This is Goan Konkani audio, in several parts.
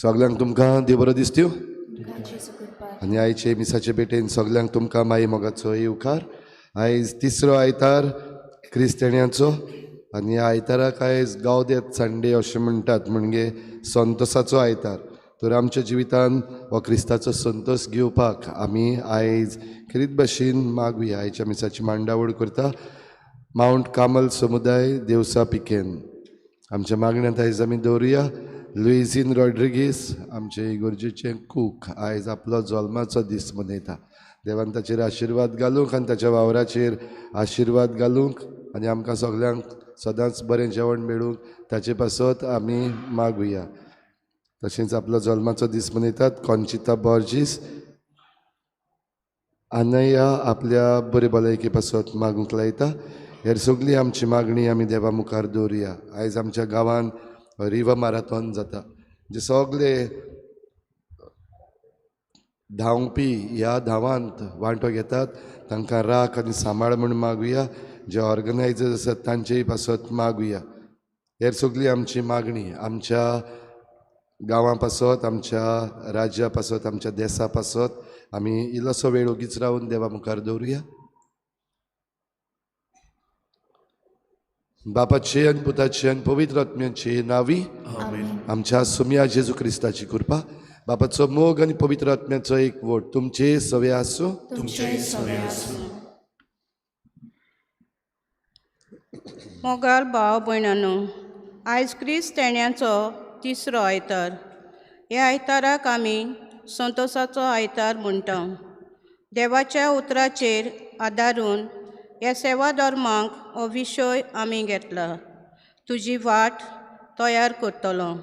सगल्यांक तुमकां देव बरो दिसत्यो आनी आयचे मिसाचे भेटेन सगल्यांक तुमकां माई मोगाचो येवकार. आयज तिसरो आयतार क्रिस्ताण्यांचो आनी आयताराक आयज गावदेत संडे अशें म्हणटात, म्हणजे संतोसाचो आयतार. तर आमच्या जिवितान हो क्रिस्ताचो संतोस घेवपाक आमी आयज खेरीत भाशेन मागुया. आयच्या मिसाची मांडावळ करता मावंट कामल समुदाय देवसा पिकेन. आमच्या मागण्यांत आयज आमी दवरुया लुईझीन रॉड्रिगीस आमचे इगोर्जेचे कूक आयज आपलो जल्माचो दीस मनयता. देवान ताचेर आशिर्वाद घालूंक आनी ताच्या वावराचेर आशिर्वाद घालूंक आनी आमकां सगल्यांक सदांच बरें जेवण मेळूंक ताचे पासत आमी मागुया. तशेंच आपलो जल्माचो दीस मनयतात कॉन्चिता बॉर्जीस आनया आपल्या बरे भलायके पासत मागूंक लायता. हेर सगळी आमची मागणी आमी देवा मुखार दवरुया. आयज आमच्या गांवांत रिवर मॅराथॉन जाता, जे सगळे धांवपी ह्या धांवांत वांटो घेतात तांकां राख आनी सांबाळ म्हूण मागुया. जे ऑर्गनायजर्स आसात तांचेय पासत मागुया. हेर सगळी आमची मागणी आमच्या गांवां पासत, आमच्या राज्या पासत, आमच्या देसा पासत आमी इल्लोसो वेळ ओगीच रावन देवा मुखार दवरुया. बापाचे आनी पुताचे आनी पवित्र आत्म्याचे नांवी आमच्या सुम्या जेजू क्रिस्ताची कृपा, बापाचो मोग आनी पवित्र आत्म्याचो एक वोट तुमचे सवे आसूं. मोगाल भाव भयणानो, आयज क्रिस्ताण्यांचो तिसरो आयतार. ह्या आयताराक आमी संतोसाचो आयतार म्हणटा. देवाच्या उतराचेर आदारून ह्या सेवा धर्माक हो विशय आमी घेतला, तुजी वाट तयार करतलो.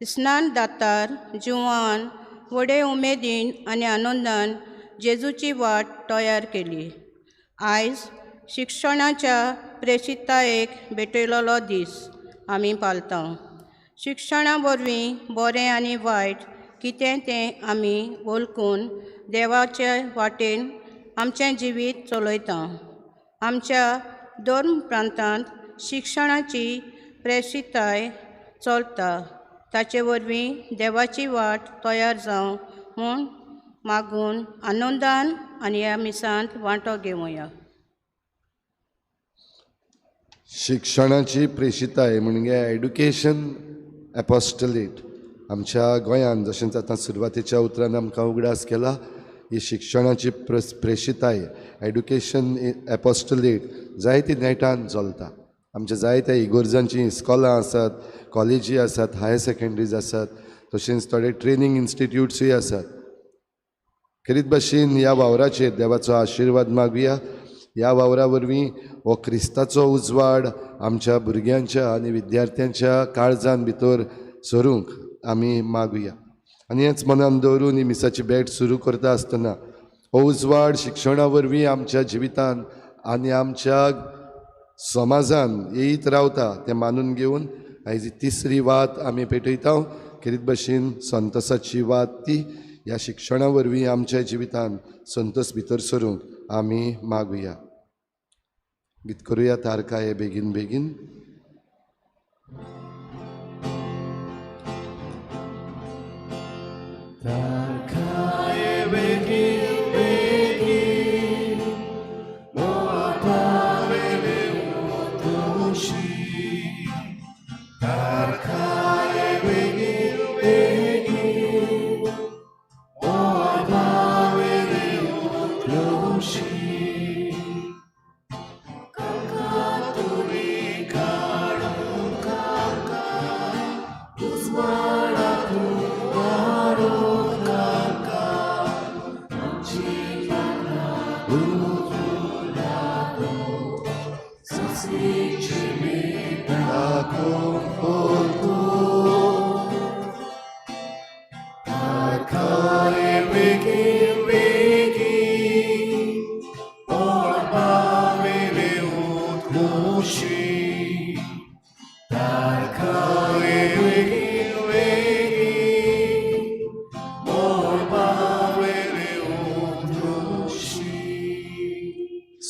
स्नान दातार जुवान व्हडे उमेदीन आनी आनंदान जेजूची वाट तयार केली. आयज शिक्षणाच्या प्रेशितायेक भेटयलेलो दीस आमी पाळटा. शिक्षणा वरवीं बरें आनी वायट कितें तें आमी वळखून देवाचे वाटेन आमचें जिवीत चलयता. आमच्या धर्म प्रांतांत शिक्षणाची प्रेशिताय चलता, ताचे वरवीं देवाची वाट तयार जावं म्हूण मागून आनंदान आनी ह्या मिसांत वांटो घेवया. शिक्षणाची प्रेशिताय म्हणजे एड्युकेशन एपोस्टलेट आमच्या गोंयांत जशेंच आतां सुरवातेच्या उतरान आमकां उगडास केला, ही शिक्षणाची प्रेशिताय एड्युकेशन एपोस्टलेट जायती नेटान चलता. आमच्या जायत्या इगोर्जांचीं इस्कॉलां आसात, कॉलेजी आसात, हायर सेकेंडरीज आसात, तशेंच थोडे ट्रेनींग इन्स्टिट्यूट्सूय आसात. खेरीत भाशेन ह्या वावराचेर देवाचो आशिर्वाद मागुया. ह्या वावरा वरवीं हो क्रिस्ताचो उजवाड आमच्या भुरग्यांच्या आनी विद्यार्थ्यांच्या काळजान भितर सरूंक आमी मागुया. आनी हेंच मनान दवरून ही मिसाची भेट सुरू करता आसतना हो उजवाड शिक्षणा वरवीं आमच्या जिवितान आनी आमच्या समाजान येयत रावता तें मानून घेवन आयज तिसरी वात आमी पेटयता. खेरीत भाशेन संतोसाची वात ती ह्या शिक्षणा वरवीं आमच्या जिवितान संतोस भितर सरूंक आमी मागुया. गीत करुया तारखा हे बेगीन बेगीन.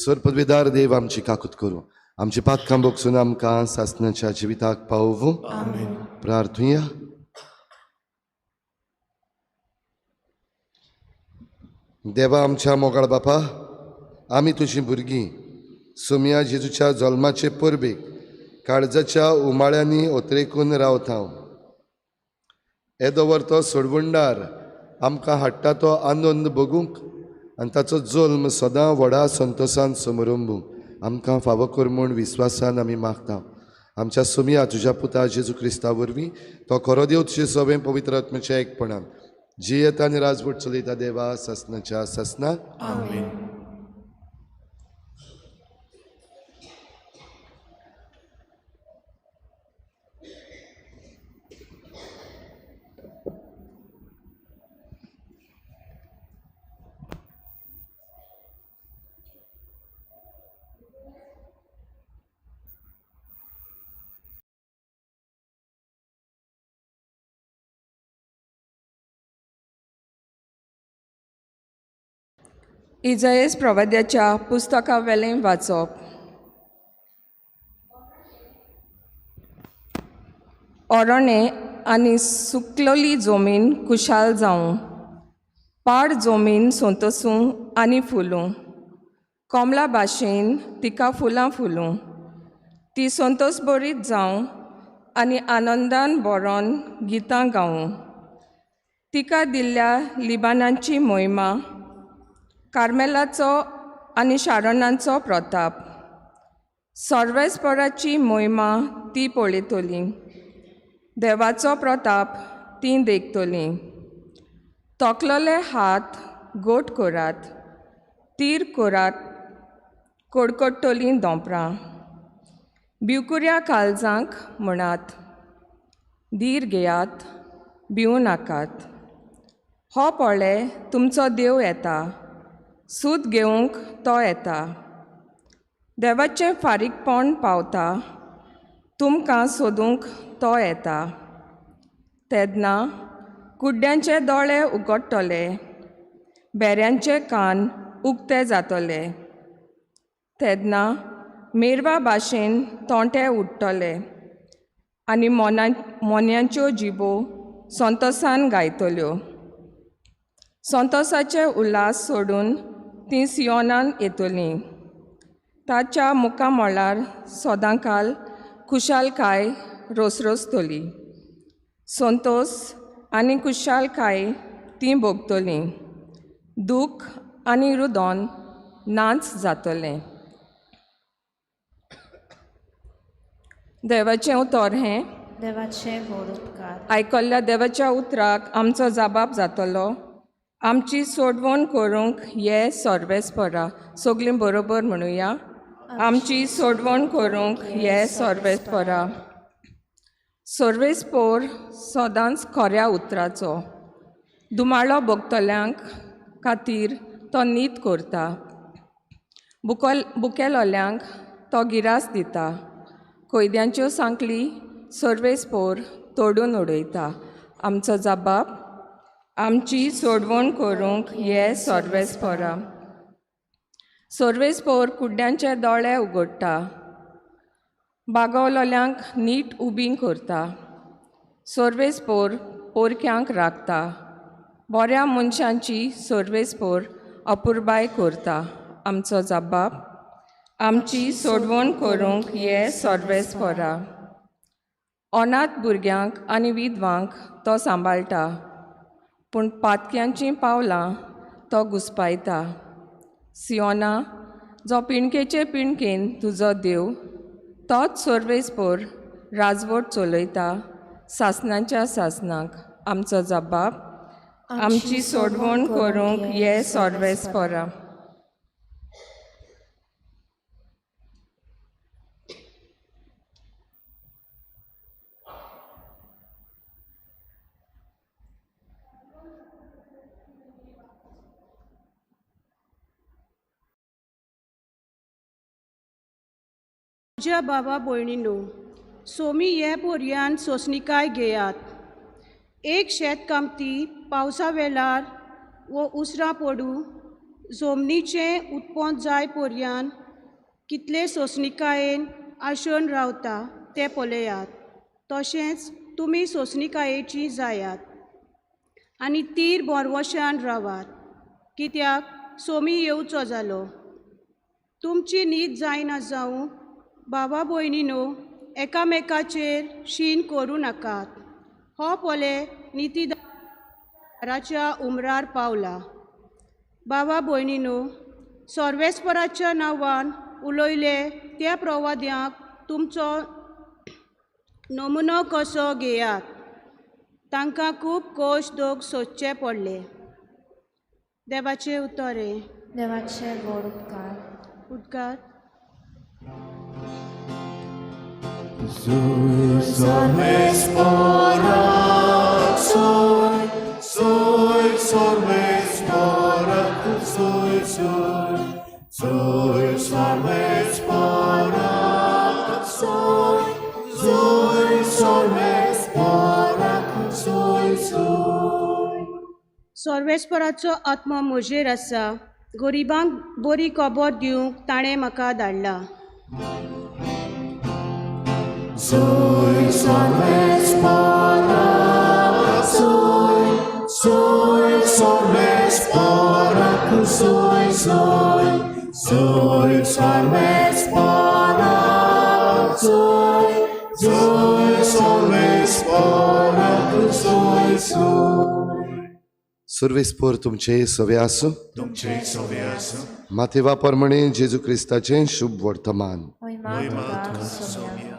सरपदवीदार देव आमची काकूत करूं, आमची पातकां भोगसून आमकां सासणाच्या जिविताक पावोवं. प्रार्थुया. देवा आमच्या मोगाळ बापा, आमी तुजीं भुरगीं सोमया जेजूच्या जल्माचे परबेक काळजाच्या उमाळ्यांनी ओतरेकून रावता। येदो तो सोडवणदार आमकां हाडटा तो आनंद भोगूंक आनी ताचो जल्म सदां व्हडा संतोसान समरंबूंक आमकां फावो कर म्हूण विस्वासान आमी मागता। आमच्या सोमया तुज्या पुता जेजू क्रिस्ता वरवीं तो खरो देव तुजे सगळें पवित्र आत्म्याच्या एकपणान जियेता आनी राजवट चलयता देवा सासनाच्या सासनाक आमेन। इजायस प्रवाद्याच्या पुस्तकावेलें वाचप। ओरणें आनी सुकलोली जमीन खुशाल जावं, पाड जमीन संतोसूं आनी फुलूं, कमला भाशेन तिका फुलां फुलूं, ती संतोस बरीत जावं आनी आनंदान बरोन गितां गावूं। तिका दिल्ल्या लिबानांची मोहिमा, कार्मेलाचो आनी शारणांचो प्रताप, सर्वेस्पराची मोहिमा ती पळयतली, देवाचो प्रताप ती देखतली। तोखलोले हात गोट करात, तीर करात, कडकडटलीं दोंपरां, भिवकुऱ्या काळजांक म्हणात, धीर घेयात, भिवूं नाकात। हो पळय तुमचो देव येता, सूत घेवंक तो येता, देवाचें फारीकपण पावता, तुमकां सोदूंक तो येता। तेन्ना कुड्ड्यांचे दोळे उगडटले, बेऱ्यांचे कान उक्ते जातले, तेन्ना मेरवा भाशेन तोंटे उडटले आनी मोन्यांच्यो जिबो संतोसान गायतल्यो। संतोसाचे उल्हास सोडून ती सियोनान येतली, ताच्या मुखामळार सदांकाल खुशालकाय रोसरोसतली, संतोस आनी खुशालकाय ती भोगतली, दूख आनी रुदोन नाच जातलें। देवाचें उतर हें देवाचें व्हड उपकार। आयकल्ल्या देवाच्या उतराक आमचो जबाब जातलो। आमची सोडवण करूंक ये सर्वेस्परा। सगळीं बरोबर म्हणुया, आमची सोडवण करूंक ये सर्वेस्परा। सर्वेस्पोर सदांच खऱ्या उतराचो, दुमाळो भोगतल्यांक खातीर तो नीत करता, बुकेलोल्यांक तो गिरास दिता, कैद्यांच्यो सांकली सर्वेस्पोर तोडून उडयता। आमचो जबाब, आमची सोडवण करूंक ये सर्वेस्परा। सर्वेस्पोर कुड्ड्यांचे दोळे उगडटा, बागवलोल्यांक नीट उबी करता, सर्वेस्पोर पोरक्यांक राखता, बऱ्या मनशांची सर्वेस्पोर अपुरबाय करता। आमचो जबाब, आमची सोडवण करूंक ये सर्वेस्परा। अनाथ भुरग्यांक आनी विधवांक तो सांबाळटा, पूण पातक्यांचीं पावलां तो घुसपायता। सियोना, जो पिणकेचे पिणकेन तुजो देव, तोच सर्वेस्पोर राजवट चलयता सासनाच्या सासनाक। आमचो जबाब, आमची सोडवण करूंक ये सर्वेस्परा। म्हज्या बाबा भयणीनो, सोमी हे पोरयान सोंसणीकाय घेयात। एक शेतकामती पावसा वेळार वो उसरां पडूं जमनीचें उत्पन्न जाय पोरयान कितले सोंसणीकायेन आशेवन रावता तें पळयात। तशेंच तुमी सोंसणीकायेची जायात आनी तीर भरवशान रावात। कित्याक सोमी येवचो जालो. तुमची न्हीद जायना जावं भावा भयणीनो, एकामेकाचेर शीण करूं नाकात. हो पळय नितीदाराच्या उमरार पावला. भावा भयणीनो, सर्वेस्पराच्या नांवान उलयले त्या प्रवाद्यांक तुमचो नमुनो कसो घेयात. तांकां खूब कोश दोग सोदचे पडले. देवाचे उतर हें. देवाचे व्हड उपकार. उदकार. सर्वेस्पराचो आत्मो म्हजेर आसा, गरिबांक बरी खबर दिवंक ताणें म्हाका धाडला. सुर्वेस्पोर तुमचे सवे आसूं. तुमचे सवे आसूं. माथेवा परमणे जेजू क्रिस्ताचें शुभ वर्तमान. मोहिमा मोहिमा तुका तुका सोम्या. सोम्या.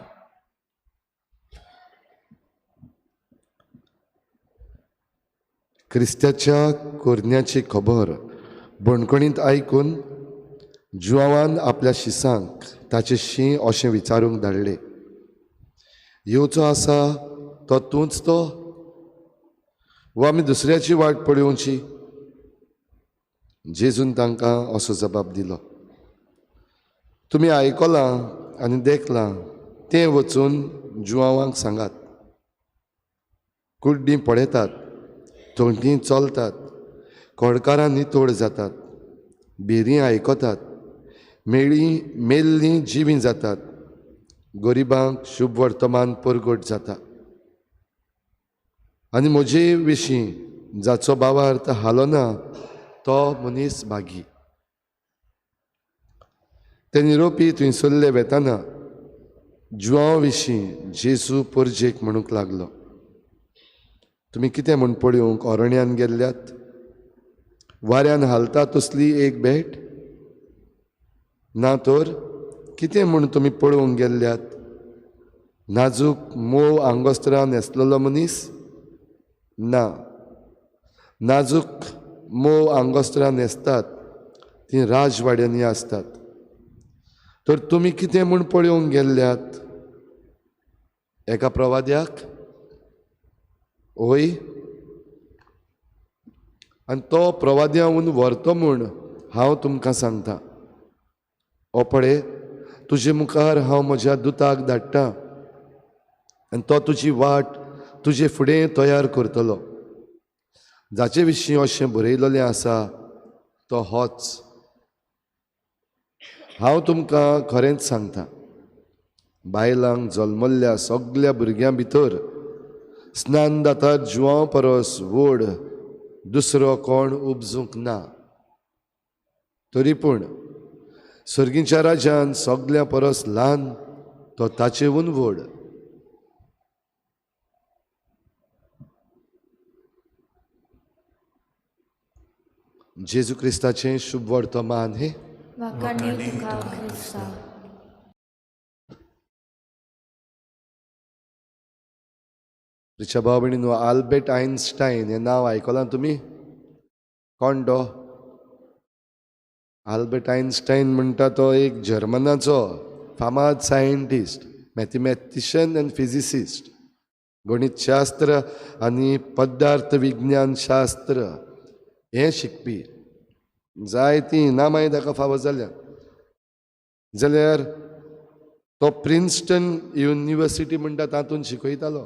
क्रिस्त्याच्या कोरन्याची खबर बणकणींत आयकून जुआवान आपल्या शिसांक ताचे शीं अशें विचारूंक धाडले, येवचो आसा तो तूंच तो, वा आमी दुसऱ्याची वाट पळोवची? जेजून तांकां असो जबाब दिलो, तुमी आयकलां आनी देखलां तें वचून जुआवांक सांगात. कुड्डीं पळयतात, थोंटीं चलतात, कोडकारां नितोड जातात, भेरीं आयकतात, मेळीं मेल्लीं जिवीं जातात, गरिबांक शुभ वर्तमान परगट जाता. आनी म्हजे विशीं जाचो भावार्थ हालोना तो मनीस भागी. ते निरोपी थंयसरले वेताना जुआंव विशीं जेजू परजेक म्हणूंक लागलो, तुमी कितें म्हूण पळोवंक अरण्यान गेल्ल्यात? वाऱ्यान हालता तसली एक भेट? ना तर कितें म्हूण तुमी पळोवंक गेल्ल्यात? नाजूक मोव आंगोस्त्रां न्हेसलेलो मनीस? ना, नाजूक मोव आंगोस्त्रां न्हेसतात तीं राजवाड्यांनी आसतात. तर तुमी कितें म्हूण पळोवंक गेल्ल्यात? एका प्रवाद्याक? ओय, आनी तो प्रवाद्याहून व्हरतो म्हूण हांव तुमकां सांगता. ओ पळय, तुजे मुखार हांव म्हज्या दुताक धाडटा आनी तो तुजी वाट तुजे फुडें तयार करतलो. जाचे विशीं अशें बरयलेलें आसा तो होच. हांव तुमकां खरेंच सांगता, बायलांक जल्मल्ल्या सगल्या भुरग्यां भितर स्नान दाता जुआंव परस व्हड दुसरो कोण उपजूंक ना. तरी पूण सर्गीच्या राज्यान सगल्या परस ल्हान तो ताचेहून व्हड. जेजू क्रिस्ताचें शुभ वर्तमान हें. वाखाणीं तुका क्रिस्ता. रिचा भाव भयणीनो, आल्बर्ट आयन्स्टायन हें नांव आयकलां तुमी? कोण तो? आल्बर्ट आयन्स्टायन म्हणटा तो एक जर्मनाचो फामाद सायंटिस्ट, मॅथमॅटिशन आनी फिजिसिस्ट, गणितशास्त्र आनी पदार्थ विज्ञान शास्त्र हें शिकपी. जायतीं इनामांय ताका फावो जाल्या. जाल्यार तो प्रिन्स्टन युनिवर्सिटी म्हणटा तातूंत शिकयतालो.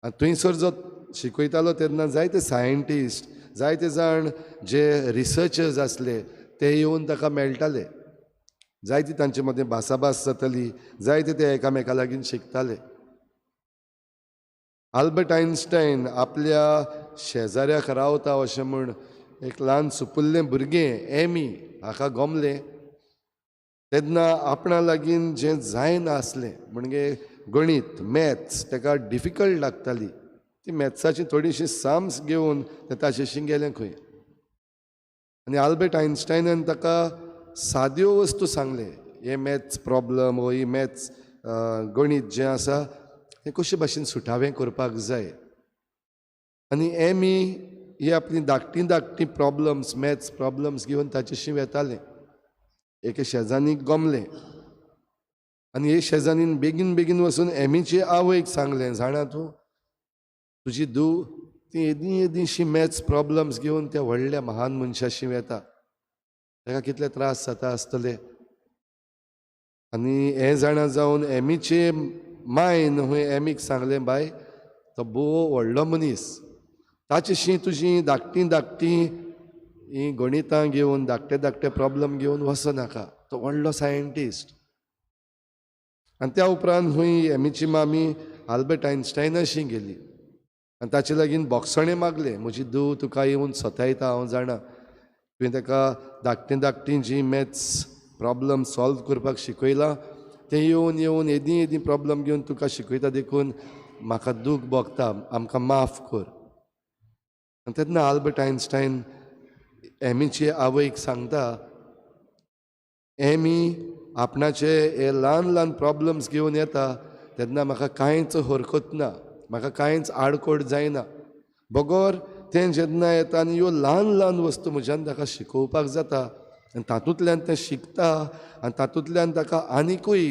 आनी थंयसर जो शिकयतालो तेन्ना जायते सायंटिस्ट, जायते जाण जे रिसर्चर्स आसले ते येवन ताका मेळटाले. जायती तांचे मदें भासाभास जाताली, जायते ते एकामेका लागीं शिकताले. आल्बर्ट आयन्स्टायन आपल्या शेजाऱ्याक रावता अशें म्हूण एक ल्हान सुपुल्लें भुरगें एमी हाका गोमलें तेन्ना आपणा लागीं जें जायनासलें म्हणजे गणीत मॅथ्स ताका डिफिकल्ट लागताली ती मॅथ्साची थोडीशी साम्स घेवन तें ताचेशी गेलें खंय. आनी आल्बर्ट आयन्स्टायनान ताका साद्यो वस्तू सांगले, हे मॅथ्स प्रॉब्लम वो ही मॅथ्स गणीत जें आसा तें कशे भाशेन सुटावें करपाक जाय. आनी एमी ही आपली धाकटी धाकटी प्रॉब्लम्स मॅथ्स प्रॉब्लम्स घेवन ताचेशी वेतालें. एके शेजानीक गोमलें आनी हे शेजानीन बेगीन बेगीन वचून एमीचे आवयक सांगलें, जाणा तूं तुजी धूव ती येदीं येदींशी मॅथ्स प्रॉब्लम्स घेवन त्या व्हडल्या महान मनशाशी वेता, ताका कितले त्रास जाता आसतले. आनी हें जाणा जावन एमीचे मायन हुंय एमीक सांगलें, बाय तो भोव व्हडलो मनीस, ताचेशी तुजी धाकटीं धाकटीं हीं गणितां घेवन धाकटे धाकटे प्रॉब्लम घेवन वचनाका, तो व्हडलो सायंटिस्ट. आनी त्या उपरांत हुंय एमीची मामी आल्बर्ट आयन्स्टायनाशी गेली आनी ताचे लागीं बोगसणें मागलें, म्हजी धूव तुका येवन सतायता हांव जाणा, तुवें ताका धाकटीं धाकटीं जी मॅथ्स प्रॉब्लम सॉल्व करपाक शिकयलां तें येवन येवन येदीं येदीं प्रॉब्लम घेवन तुका शिकयता, देखून म्हाका दूख भोगता, आमकां माफ कर. आनी तेन्ना आल्बर्ट आयन्स्टायन एमीचे आवयक सांगता, एमी आपणाचे हे ल्हान ल्हान प्रॉब्लम्स घेवन येता तेन्ना म्हाका कांयच हरकत ना, म्हाका कांयच आडकोड जायना, बगर तें जेन्ना येता आनी ह्यो ल्हान ल्हान वस्तू म्हज्यान ताका शिकोवपाक जाता आनी तातूंतल्यान तें शिकता आनी तातूंतल्यान ताका आनिकूय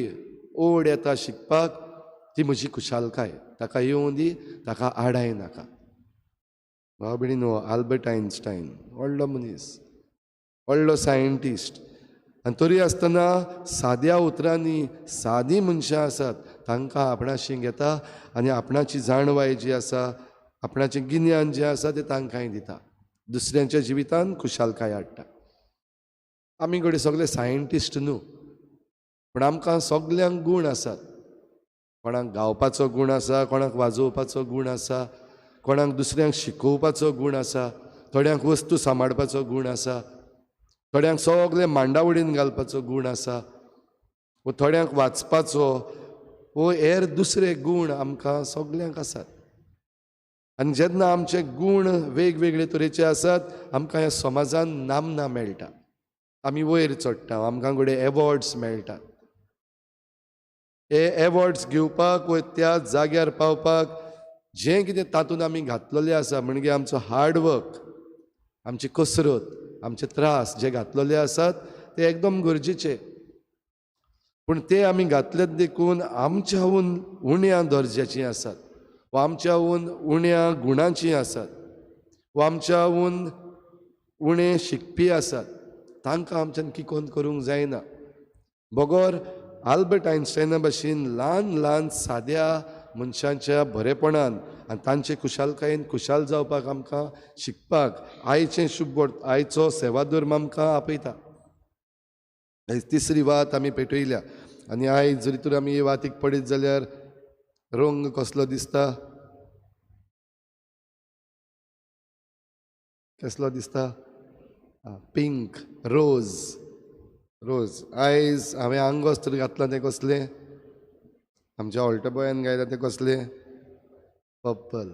ओड येता शिकपाक, ती म्हजी खुशालकाय, ताका येवं दी, ताका आडाय नाका. भाव भयणीनो, आल्बर्ट आयन्स्टायन व्हडलो मनीस, व्हडलो सायंटिस्ट, आनी तरी आसतना साद्या उतरांनी सादी मनशां आसात तांकां आपणाशी घेता आनी आपणाची जाणवाय जी आसा, आपणाचें गिन्यान जें आसा तें तांकांय दिता, दुसऱ्यांच्या जिवितांत खुशालकाय हाडटा. आमी घडये सगळे सायंटिस्ट न्हू, पूण आमकां सगल्यांक गूण आसात. कोणाक गावपाचो गूण आसा, कोणाक वाजोवपाचो गूण आसा, कोणाक दुसऱ्यांक शिकोवपाचो गूण आसा, थोड्यांक वस्तू सांबाळपाचो गूण आसा, थोड्यांक सगळे मांडावडीन घालपाचो गूण आसा, वो थोड्यांक वाचपाचो वो हेर दुसरे गूण आमकां सगल्यांक आसात. आनी जेन्ना आमचे गूण वेगवेगळे तरेचे आसात आमकां ह्या समाजान नामना मेळटा, आमी वयर चडटा, आमकां घडये एवॉर्ड्स मेळटात. हे एवॉर्ड्स घेवपाक व त्या जाग्यार पावपाक जें कितें तातूंत आमी घातलेलें आसा म्हणजे आमचो हार्डवर्क, आमची कसरत, आमचे त्रास जे घातलेले आसात ते एकदम गरजेचे, पूण ते आमी घातलेत देखून आमच्याहून उण्या दर्ज्याचीं आसात वा आमच्याहून उण्या गुणाचीं आसात वा आमच्याहून उणे शिकपी आसात तांकां आमच्यान किकोन करूंक जायना. बगर आल्बर्ट आयन्स्टायना भशेन ल्हान ल्हान साद्या मनशांच्या बरेपणान आनी तांचे खुशालकायेन खुशाल जावपाक आमकां शिकपाक आयचें शुभ आयचो सेवाधर्म आमकां आपयता. तिसरी वात आमी पेटयल्या आनी आयज जरी तर आमी हे वातीक पडीत जाल्यार रंग कसलो दिसता, कसलो दिसता? पिंक, रोज. रोज आयज हांवें आंगवस्त्र घातलां तें कसलें? आमच्या ऑल्टो बॉयान घायलां तें कसलें? पर्पल.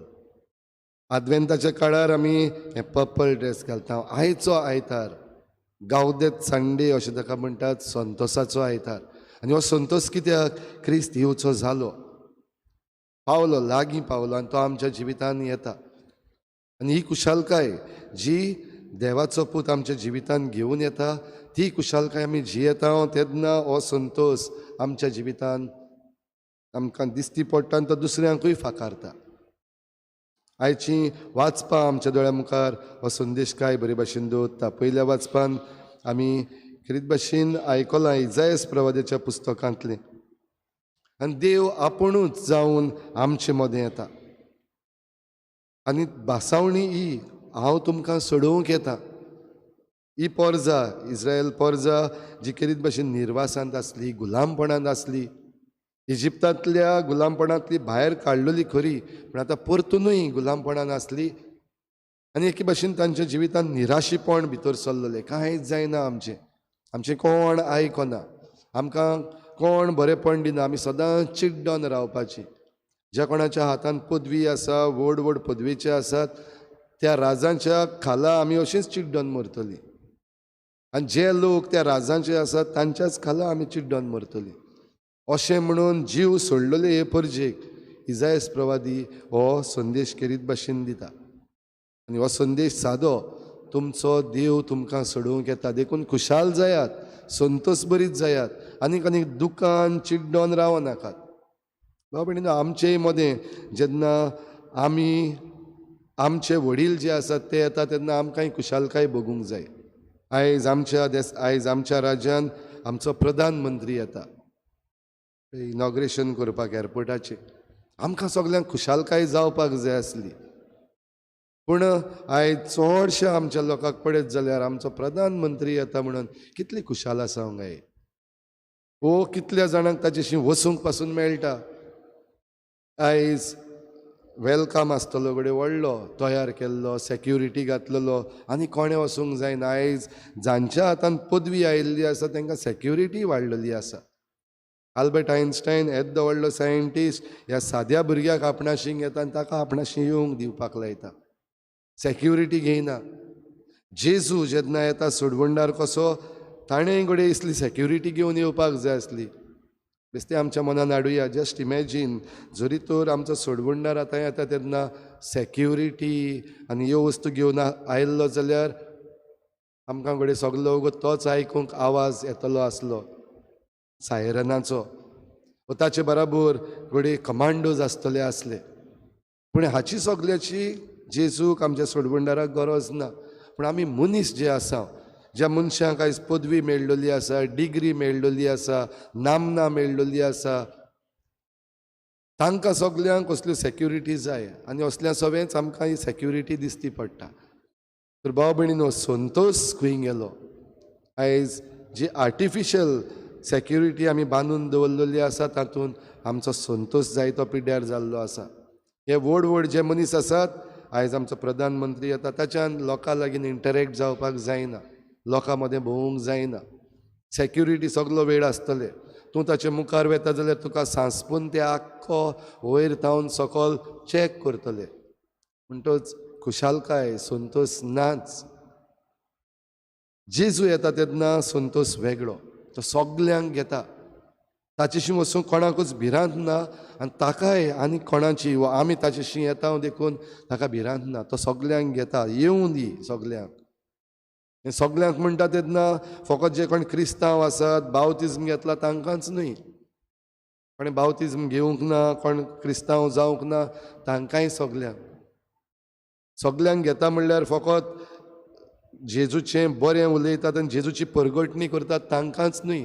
आदवेंताच्या काळार आमी हें पर्पल ड्रेस घालता. आयचो आयतार गावदेत संडे अशें ताका म्हणटात, संतोसाचो आयतार. आनी हो संतोस कित्याक? क्रिस्त येवचो जालो, पावलो, लागीं पावलो आनी तो आमच्या जिवितांत येता. आनी ही खुशालकाय जी देवाचो पूत आमच्या जिवितांत घेवन येता ती खुशालकाय आमी जियेता तेन्ना हो संतोस आमच्या जिवितांत आमकां दिसती पडटा आनी तो दुसऱ्यांकूय फाकारता. आयची वाचपां आमच्या दोळ्या मुखार हो संदेश काय बरे भाशेन दवरता. पयल्या वाचपान आमी खेरीत भाशेन आयकलां इजायस प्रवादाच्या पुस्तकांतलें, आनी देव आपुणूच जावन आमचे मदें येता आनी भासावणी ही हांव तुमकां सोडोवंक येता. ही पोरजा, इस्रायल पोरजा जी खेरीत भाशेन निर्वासांत आसली, गुलामपणांत आसली, इजिप्तांतल्या गुलामपणांतली भायर काडलेली खरी, पूण आतां परतुनूय गुलामपणान आसली. आनी एके भाशेन तांच्या जिवितांत निराशीपण भितर सरलेलें. कांयच जायना आमचें, आमचें कोण आयकना, आमकां कोण बरेंपण दिना, आमी सदांच चिड्डोन रावपाची. ज्या कोणाच्या हातान पदवी आसा, व्हड व्हड पदवेचे आसात, त्या राजांच्या खाला आमी अशीच चिड्डोन मरतली. आनी जे लोक त्या राजांचे आसात तांच्याच खाला आमी चिड्डोन मरतली. अशें म्हणून जीव सोडलेले हे परजेक इजायस प्रवादी हो संदेश खेरीत भाशेन दिता. आनी हो संदेश सादो, तुमचो देव तुमकां सोडोवंक येता, देखून खुशाल जायात, संतोष बरीत जायात, आनीक आनीक दुकान चिड्डोन रावो नाकात. भाव भयणीनो, आमचेय मदें जेन्ना आमी आमचे वडील जे आसात ते येता तेन्ना आमकांय खुशालकाय भोगूंक जाय. आयज आमच्या देस, आयज आमच्या राज्यान आमचो प्रधानमंत्री येता इनॉग्रेशन करपाक एअरपोर्टाचेर, आमकां सगल्यांक खुशालकाय जावपाक जाय आसली. पूण आयज चडश्या आमच्या लोकांक पळयत जाल्यार आमचो प्रधानमंत्री येता म्हणून कितली खुशाल आसा गाय. ओ कितल्या जाणांक ताचेशी वचूंक पासून मेळटा. आयज welcome आसतलो घडये व्हडलो तयार केल्लो, सेक्युरिटी घातलेलो, आनी कोणें वचूंक जायना. आयज जांच्या हातान पदवी आयिल्ली आसा तांकां सेक्युरिटी वाडलेली आसा. आल्बर्ट आयन्स्टायन येदो व्हडलो सायंटिस्ट ह्या साद्या भुरग्याक आपणाशींग येता आनी ताका आपणाशी येवंक दिवपाक लायता, सेक्युरिटी घेयना. जेजू जेन्ना येता सोडवणदार कसो, ताणें घडये इसली सेक्युरिटी घेवन येवपाक जाय आसली. बेस्ते आमच्या मनान हाडुया, जस्ट इमॅजीन, जरी तर आमचो सोडवणदार आतां येता तेन्ना सेक्युरिटी आनी ह्यो वस्तू घेवन आयिल्लो जाल्यार आमकां घडये सगलो वगत तोच आयकूंक आवाज येतलो आसलो सायरनाचो, व ताचे बराबर घडये कमांडोज आसतले आसले. पूण हाची सगल्याची जेजूक आमच्या सोडवणदाराक गरज ना. पूण आमी मनीस जे आसा, ज्या मनशांक आयज पदवी मेळ्ळली आसा, डिग्री मेळ्ळली आसा, नामना मेळ्ळली आसा, तांकां सगल्यांक असल्यो सेक्युरिटी जाय आनी असल्या सगळेंच आमकां ही सेक्युरिटी दिसती पडटा. तर भाव भयणीनो, संतोष खंय गेलो? आयज जी आर्टिफिशियल सेक्युरिटी आमी बांदून दवरलेली आसा तातूंत आमचो संतोष जायतो पिड्ड्यार जाल्लो आसा. हे व्हड व्हड जे मनीस आसात, आयज आमचो प्रधानमंत्री येता ताच्यान लोकां लागीं इंटरेक्ट जावपाक जायना, लोकां मदें भोंवूंक जायना, सेक्युरिटी सगलो वेळ आसतले. तूं ताचे मुखार वता जाल्यार तुका सांसपून ते आख्खो वयर थावन सकल चॅक करतले. म्हणटच खुशालकाय संतोष नाच. जेजू येता तेन्ना संतोष वेगळो, तो सगल्यांक घेता, ताचेशी वचूंक कोणाकूच भिरांत ना आनी ताकाय आनी कोणाची वा आमी ताचेशी येता देखून ताका भिरांत ना, तो सगल्यांक घेता, येवूं दी सगल्यांक. सगल्यांक म्हणटा तेन्ना फकत जे कोण क्रिस्तांव आसात, बावतिज्म घेतला तांकांच न्हय, कोणें बावतिज्म घेवंक ना, कोण क्रिस्तांव जावंक ना, तांकांय सगल्यांक. सगल्यांक घेता म्हणल्यार फकत जेजूचें बरें उलयतात आनी जेजूची परगटणी करतात तांकांच न्हय,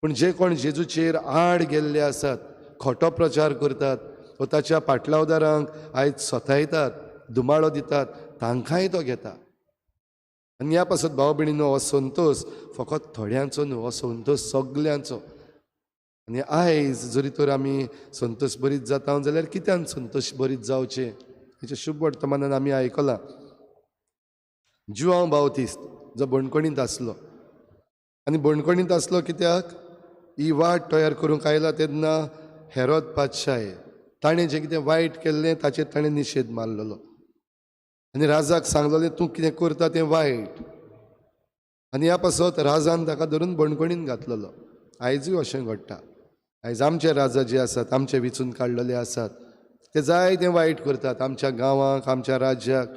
पूण जे कोण जेजूचेर आड गेल्ले आसात, खोटो प्रचार करतात वा ताच्या पाटलावदारांक आयज सतायतात, धुमाळो दितात, तांकांय तो घेता. आनी ह्या पासत भाव भयणीनो, हो संतोष फकत थोड्यांचो न्हू, हो संतोष सगल्यांचो. आनी आयज जरी तर आमी संतोष बरीत जाता जाल्यार कित्यान संतोष बरीत जावचें हेचें शुभ वर्तमानान आमी आयकलां. जुआंव बावतिस्त जो बणकणींत आसलो, आनी बणकणींत आसलो कित्याक, ही वाट तयार करूंक आयला तेन्ना हेरोद पातशाय ताणें जें कितें वायट केल्लें ताचेर ताणें निशेध मारलेलो आनी राजाक सांगलेलें तूं कितें करता तें वायट. आनी ह्या पासत राजान ताका धरून बणकणींत घातलेलो. आयजूय अशें घडटा. आयज आमचे राजा जे आसात, आमचे विचून काडलेले आसात, ते जाय तें वायट करतात आमच्या गांवांक, आमच्या राज्याक.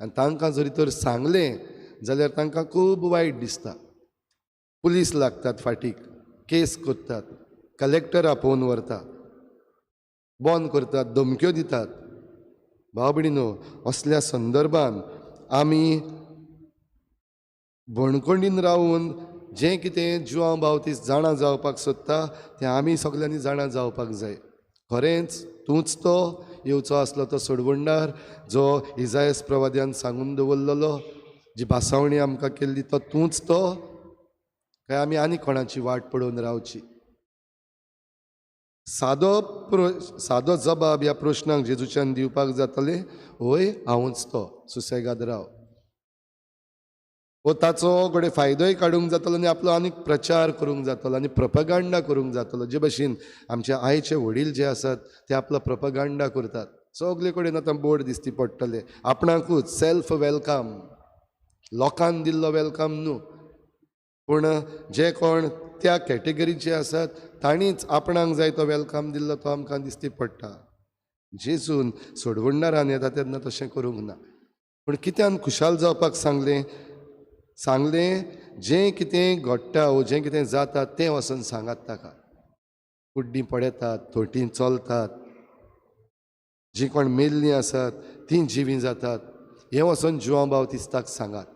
आनी तांकां जरी तर सांगलें जाल्यार तांकां खूब वायट दिसता. पुलीस लागतात फाटीक, केस करतात, कलेक्टर आपोवन व्हरता, बंद करतात, धमक्यो दितात. भाव भयणीनो, असल्या संदर्भान आमी बणकणीन रावन जें कितें जुआंव बावतीस जाणा जावपाक सोदता तें आमी सगल्यांनी जाणा जावपाक जाय. खरेंच तूंच तो येवचो आसलो तो सोडवणदार जो इजायस प्रवाद्यान सांगून दवरलेलो, जी भासावणी आमकां केल्ली, तो तूंच तो, काय आमी आनी कोणाची वाट पळोवन रावची? सादो जबाब ह्या प्रश्नाक जेजूच्यान दिवपाक जातलें, वय हांवूच तो, सुसेगाद राव. हो ताचो घडये फायदोय काडूंक जातलो आनी आपलो आनीक प्रचार करूंक जातलो आनी प्रपगांडा करूंक जातलो. जे भशेन आमचे आयचे वडील जे आसात ते आपलो प्रपगांडा करतात, सगळे कडेन आतां बोर्ड दिसती पडटले आपणाकूच सेल्फ welcome, लोकान दिल्लो welcome न्हू, पूण जे कोण त्या कॅटेगरीचे आसात तांणीच आपणाक जाय तो welcome दिल्लो तो आमकां दिसती पडटा. जेजून सोडवणदारान येता तेन्ना तशें करूंक ना, पूण कित्यान खुशाल जावपाक सांगलें? सांगलें जें कितें घडटा वो जें कितें जाता तें वचून सांगात ताका. कुड्डीं पळयतात, थोटीं चलतात, जीं कोण मेल्लीं आसात तीं जिवीं जातात, हें वचून जुआंव बाप्तिस्ताक सांगात.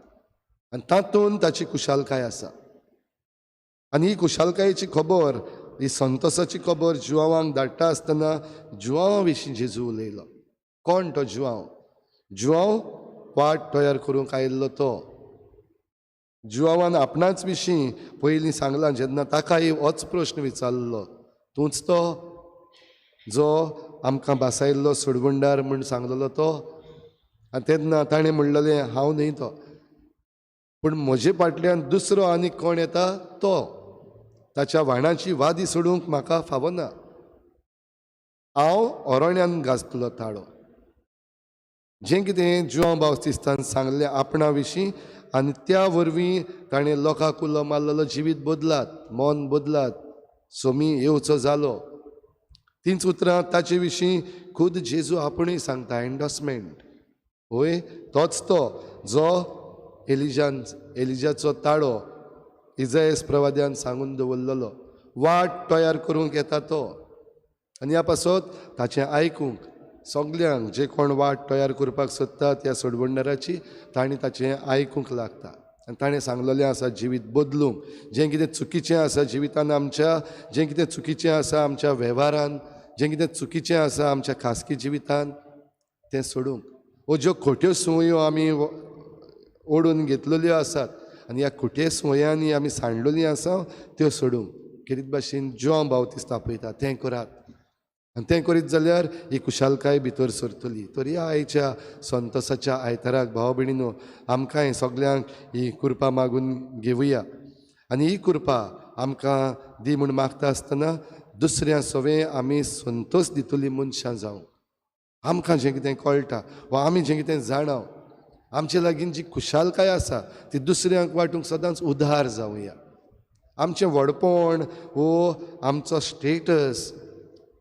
आनी तातूंत ताची खुशालकाय आसा. आनी ही खुशालकायेची खबर, ही संतोसाची खबर जुआंवांक धाडटा आसतना जुआंवा विशीं जेजू उलयलो. कोण तो जुआंव? जुआंव वाट तयार करूंक आयिल्लो तो. जुआंवान आपणाच विशीं पयलीं सांगलां जेन्ना ताकाय होच प्रश्न विचारलो, तूंच तो जो आमकां भासायल्लो सोडवणदार म्हूण सांगलेलो तो? आनी तेन्ना ताणें म्हणलेलें हांव न्हय तो, पूण म्हजे फाटल्यान दुसरो आनी कोण येता तो, ताच्या व्हाणाची वादी सोडूंक म्हाका फावना, हांव ओरण्यान गाजतलो ताळो. जें कितें जुआंव बाप्तिस्तान सांगलें आपणा विशीं आनी त्या वरवीं ताणें लोकांक उलो मारलेलो, जिवीत बदलात, मन बदलात, सोमी येवचो जालो. तींच उतरां ताचे विशीं खुद जेजू आपुणूय सांगता, एन्डोसमेंट. वय तोच तो जो एलिजाचो ताळो इजायस प्रवाद्यान सांगून दवरलेलो, वाट तयार करूंक येता तो. आनी ह्या पासत ताचें आयकूंक सगल्यांक जे कोण वाट तयार करपाक सोदतात ह्या सोडवणदाराची, तांणी ताचें आयकूंक लागता. आनी ताणें सांगलेलें आसा जिवीत बदलूंक, जें कितें चुकीचें आसा जिवितान आमच्या, जें कितें चुकीचें आसा आमच्या वेव्हारान, जें कितें चुकीचें आसा आमच्या खासगी जिवितान तें सोडूंक. वो ज्यो खोट्यो संवयो आमी ओडून घेतलेल्यो आसात आनी ह्या खोट्यो संवयांनी आमी सांडलेलीं आसा त्यो सोडूंक खेरीत भाशेन जुआंव बाप्तिस्त आपयता तें करात. आनी तें करीत जाल्यार ही खुशालकाय भितर सरतली. तर ह्या आयच्या संतोसाच्या आयताराक भाव भयणीनो आमकांय सगल्यांक ही कृपा मागून घेवया. आनी ही कृपा आमकां दी म्हूण मागता आसतना दुसऱ्या सवें आमी संतोस दितली मनशां जावं. आमकां जें कितें कळटा वा आमी जें कितें जाणाव, आमचे लागीं जी खुशालकाय आसा ती दुसऱ्यांक वांटूंक सदांच उदार जावया. आमचें व्हडपण वो आमचो स्टेटस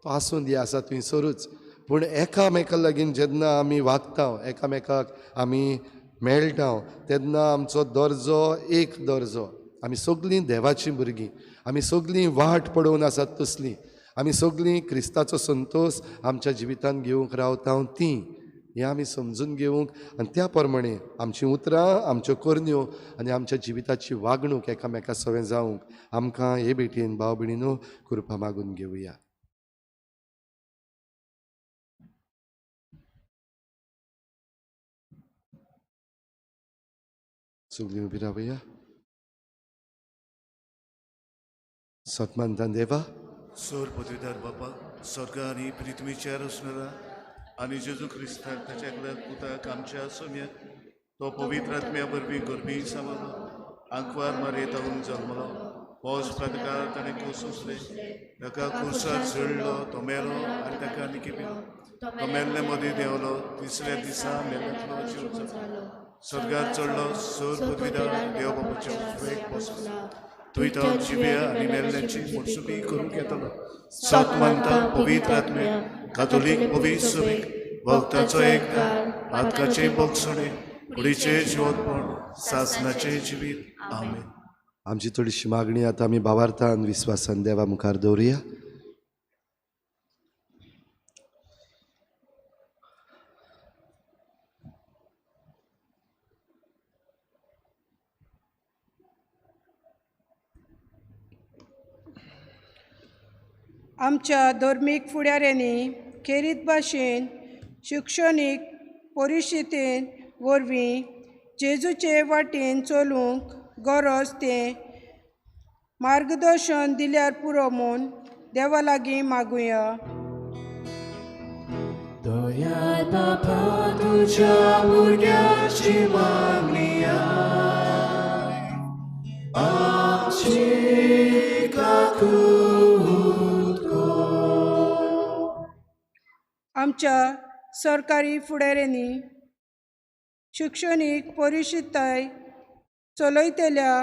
तो आसूं दी, आसा थंयसरूच, पूण एकामेका लागीं जेन्ना आमी वागता, एकामेकाक आमी मेळटा तेन्ना आमचो दर्जो एक दर्जो. आमी सगळीं देवाचीं भुरगीं, आमी सगळीं वाट पळोवन आसात तसलीं, आमी सगळीं क्रिस्ताचो संतोस आमच्या जिवितांत घेवंक रावता तीं, हें आमी समजून घेवंक आनी त्या प्रमाणे आमचीं उतरां, आमच्यो करण्यो आनी आमच्या जिविताची वागणूक एकामेका सवें जावंक आमकां हे भेटेन भाव भयणीनो कृपा मागून घेवया. सगळीं उबी रावया. सतमानतान देवा, सोर पदवीदार बापा, स्वर्ग आनी पृथ्वीच्या रचणारा आनी जेजू क्रिस्ताक ताच्या एकल्या पुताक आमच्या सोम्याक तो पवित्र आत्म्या वरवीं गर्भी सावलो, आंकवार मारयेतावन जल्मलो, पोस प्रातकार ताणें कोसुसले, ताका कुर्सार झळ्ळो, तो मेलो आनी ताका निकेपिलो, तो मेल्ले मदीं देंवलो, तिसऱ्या दिसा मेल्ल्यांतलो जीव जालो, स्वर्गार चडलो, सोर पदवीदार देव बापाच्या उजवेक बसलो, थंय तो जिव्या आनी मेल्ल्यांची मोडसुबी करूंक येतलो. सत मानता पवित्र आत्म्या, कातोलीक पवित्र सभेक, भक्ताचो एकदार, पातकाचे बोगसणे, कुडीचे जिवतपण, सासनाचे जिवीत. आमेन. आमची थोडीशी मागणी आतां आमी भावार्थान विस्वासान देवा मुखार दवरुया. आमच्या धर्मीक फुडाऱ्यांनी खेरीत भाशेन शिक्षणीक परिस्थितीन वरवीं जेजूचे वाटेन चलूंक गरज तें मार्गदर्शन दिल्यार पुरो म्हूण देवा लागीं मागुया. दयाळ बापा तुज्या भुरग्याची मागणी आमची काकूत कर. आमच्या सरकारी फुडाऱ्यांनी शिक्षणीक परिशुद्धाय चलयतल्या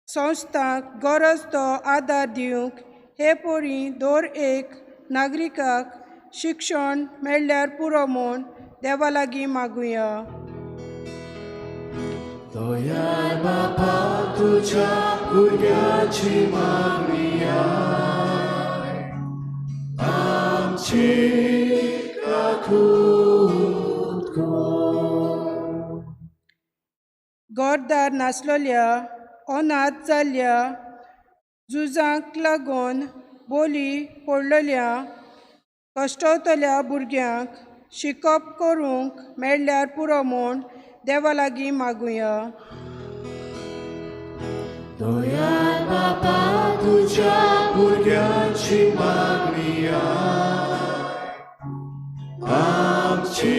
संस्थांक गरज तो आदार दिवंक हे परी दर एक नागरिकाक शिक्षण मेळ्ळ्यार पुरो म्हूण देवा लागीं मागुया. दयाळ बापा तुज्या भुरग्याची मागणी आमची काकूत कर. घरदार नासलोल्या अनाथ जाल्ल्या झुजांक लागून बोली पडलेल्या कश्टवतल्या भुरग्यांक शिकप करूंक मेळ्ळ्यार पुरो म्हूण देवा लागीं मागुया. दयाळ बापा तुज्या भुरग्याची मागणी आमची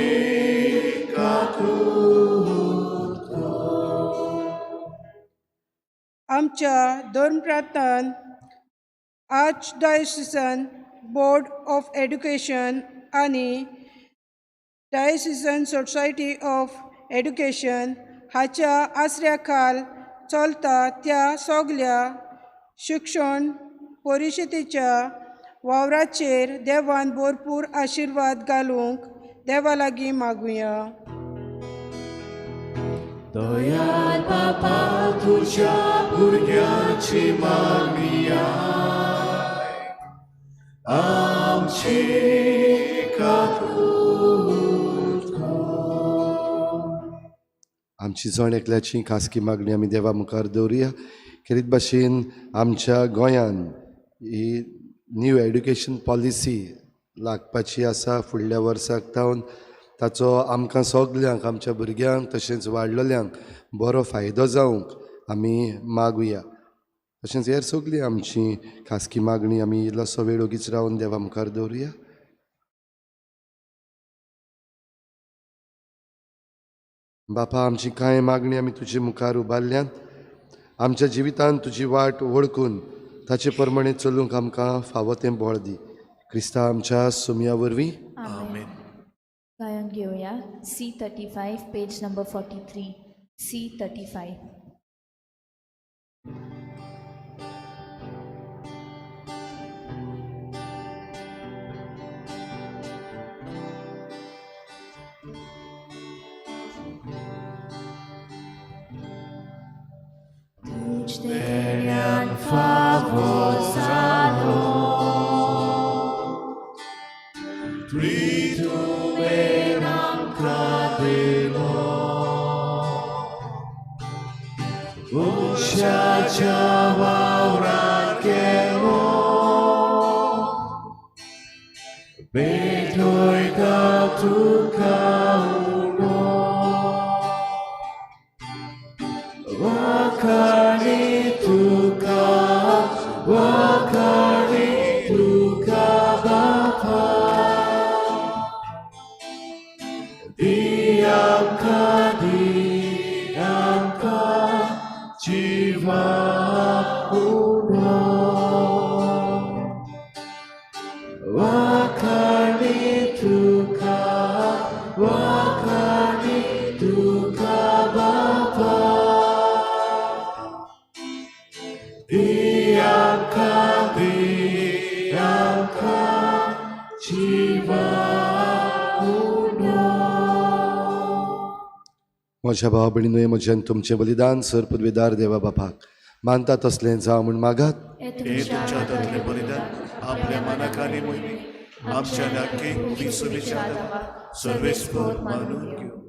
काकूत कर. आमच्या धर्मप्रांतान आर्चडायोसिसन बोर्ड ऑफ एड्युकेशन आनी डायोसिसन सोसायटी ऑफ एड्युकेशन हाच्या आसऱ्या खाल चलता त्या सगल्या शिक्षण परिशदेच्या वावराचेर देवान भरपूर आशिर्वाद घालूंक देवा लागीं मागुया. दयाळ बापा तुज्या भुरग्याची मागणी आमची काकूत कर. आमची जण एकल्याची खासगी मागणी आमी देवा मुखार दवरुया. खेरीत भाशेन आमच्या गोंयान ही न्यू एड्युकेशन पॉलिसी लागपाची आसा फुडल्या वर्साक तावन. ताचो आमकां सगल्यांक आमच्या भुरग्यांक तशेंच वाडलेल्यांक बरो फायदो जावंक आमी मागुया. तशेंच हेर सगळी आमची खासगी मागणी आमी इल्लोसो वेळ ओगीच रावन देवा मुखार दवरुया. बापा आमची कांय मागणी आमी तुजे मुखार उबारल्यान आमच्या जिवितांत तुजी वाट वळखून ताचे प्रमाणे चलूंक आमकां फावो तें बळ दी. क्रिस्ता आमच्या सुमया वरवीं. आमेन. गायन घेवया C35 page number 43. C35. तुझ देण्यान फावो जालो त्रितुवेन आमकां दिलो मनशाच्या वावरान केलो भेटयता तुका उलो वाखाणी तुका वाखाणी तुका बापा दी आमकां जिवा उलो वाखाणी तुका बापा दी आमकां जिवा उलो. म्हज्या भावा भयणीनूय म्हज्यान तुमचें बलिदान सर पुर्वेदार देवा बापाक मानता तसलें जावं म्हूण मागात. हे हे तुमच्या हातांतलें बलिदान आपल्या मनाक आनी मोहिमेक आमच्या नाके विसुमेच्या सर्वेस्पर मानून घेवं.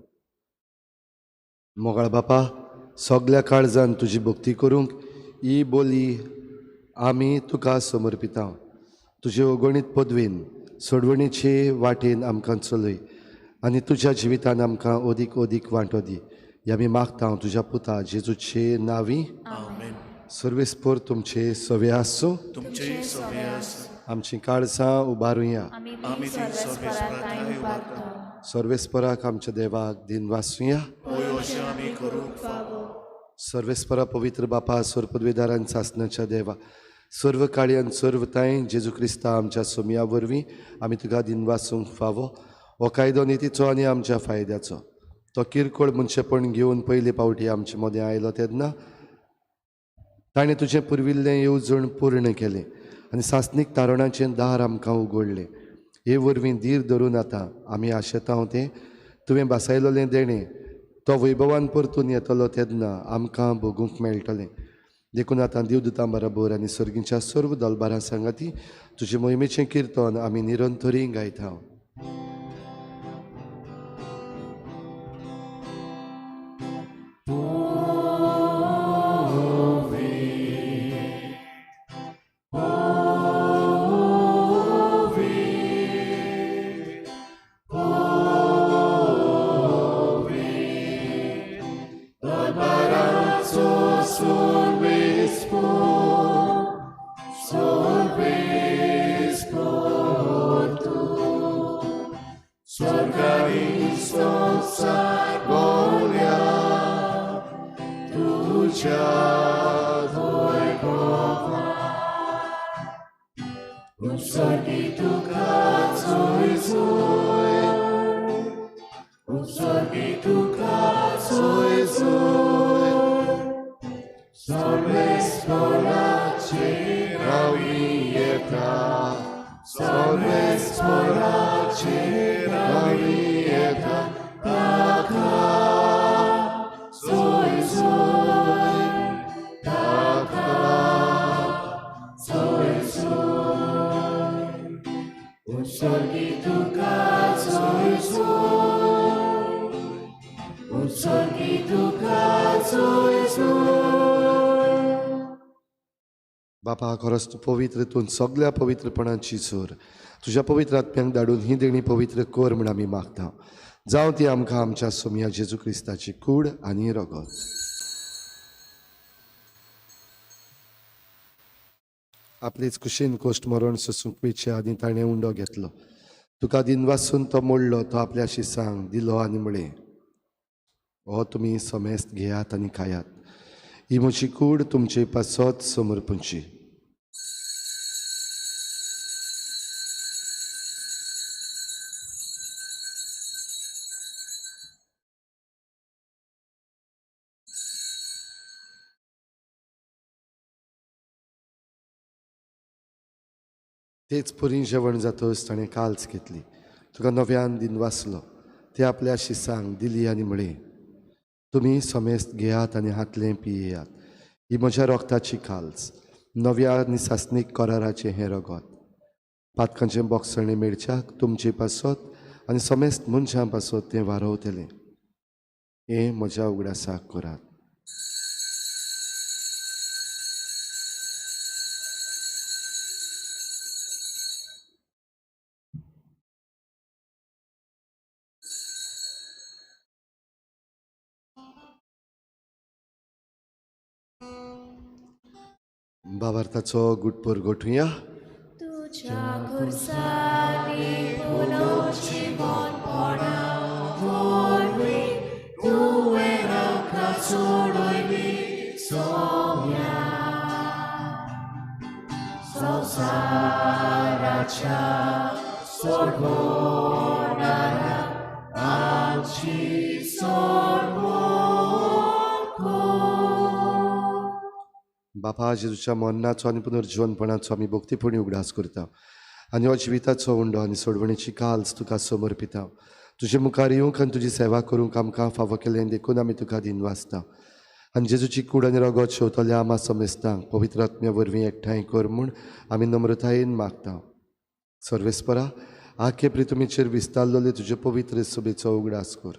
मोगाळ बापा सगल्या काळजान तुजी भक्ती करूंक ही बोली आमी तुका समर्पिता. तुजे अगणीत पदवेन सोडवणीचे वाटेन आमकां चलय आनी तुज्या जिवितान आमकां अदीक अदीक वांटो दी. हे आमी मागता तुज्या पुता जेजूचे नांवी. आमेन. सर्वेस्पोर तुमचे सवे आसूं. तुमचेय सवे आसूं. आमची काळसां उबारुया. आमी ती सर्वेस्परा ठांय उबारता. सर्वेस्पराक आमच्या देवाक दिन वासुया. होय अशें आमी करूंक फावो. सर्वेस्परा पवित्र बापा, सर्व पदवीदारान सासनाच्या देवा, सर्व काळयान सर्व तांय जेजू क्रिस्ता आमच्या सोमया वरवीं आमी तुका दिनवासूंक फावो. हो कायदो नितीचो आनी आमच्या फायद्याचो. तो किरकोळ मनशेपण घेवन पयले पावटी आमचे मदें आयलो तेन्ना ताणें तुजें पुर्विल्लें येवजण पूर्ण केलें आनी सासणीक तारणाचें दार आमकां उगडलें. हे वरवीं धीर धरून आतां आमी आशेता तें तुवें भासायलोलें देणें तो वैभवान परतून येतलो तेन्ना आमकां भोगूंक मेळटलें. देखून आतां देवदूतां बराबर आनी सर्गीच्या सर्व दलबारां सांगाती तुजे मोहिमेचें किर्तन आमी निरंतरी गायता. बापा, खरोच तूं पवित्र, तूं सगळ्या पवित्रपणाची जोर. तुज्या पवित्र आत्म्यांक धाडून ही देणी पवित्र कर म्हूण आमी मागता. जावं ती आमकां आमच्या सोमया जेजू क्रिस्ताची कूड आनी रगत. आपलेच कुशीन कोश्ट मरण सोसूंक वेचे आनी ताणें उंडो घेतलो. तुका दिनवासून तो मोडलो, तो आपल्या शिसांक दिलो आनी म्हळें, हो तुमी समेस्त घेयात आनी खायात. ही म्हजी कूड तुमचे पासत समर्पणची. तेच परी जेवण जातच ताणें काल्च घेतली, तुका नव्यान दिनवासलो, ते आपल्या शिसांक दिली आनी म्हळें, तुमी समेस्त घेयात आनी हातलें पियेयात. ही म्हज्या रोगताची काल्च, नव्या आनी सासणीक कराराचें हें रगत. पातकांचें बोगसणें मेळच्याक तुमचे पासत आनी समेस्त मनशां पासत तें वारवतलें. हें म्हज्या उगडासाक करात. भावार्थाचो गुटपोर गोठुया. तुझ्या खुर्सांनी पुनर्जीवनपणा वरवीं तुवें आमकां सोडयली सोम्या. संवसाराच्या सोडवणारा आमची सोडवण कर. बापा, जेजूच्या मरणाचो आनी पुनर्जीवनपणाचो आमी भक्तीपणी उगडास करता आनी हो जिविताचो उंडो आनी सोडवणेची काल्च तुका समर्पिता. तुजे मुखार येवंक आनी तुजी सेवा करूंक आमकां फावो केलें देखून आमी तुका दिनवासता. आनी जेजूची कूड आनी रगत शेवतल्या आमा समेस्तांक पवित्र आत्म्या वरवीं एकठांय कर म्हूण आमी नम्रतायेन मागता. सर्वेस्परा, आखे प्रितुमीचेर विस्तारलेले तुजे पवित्र सभेचो उगडास कर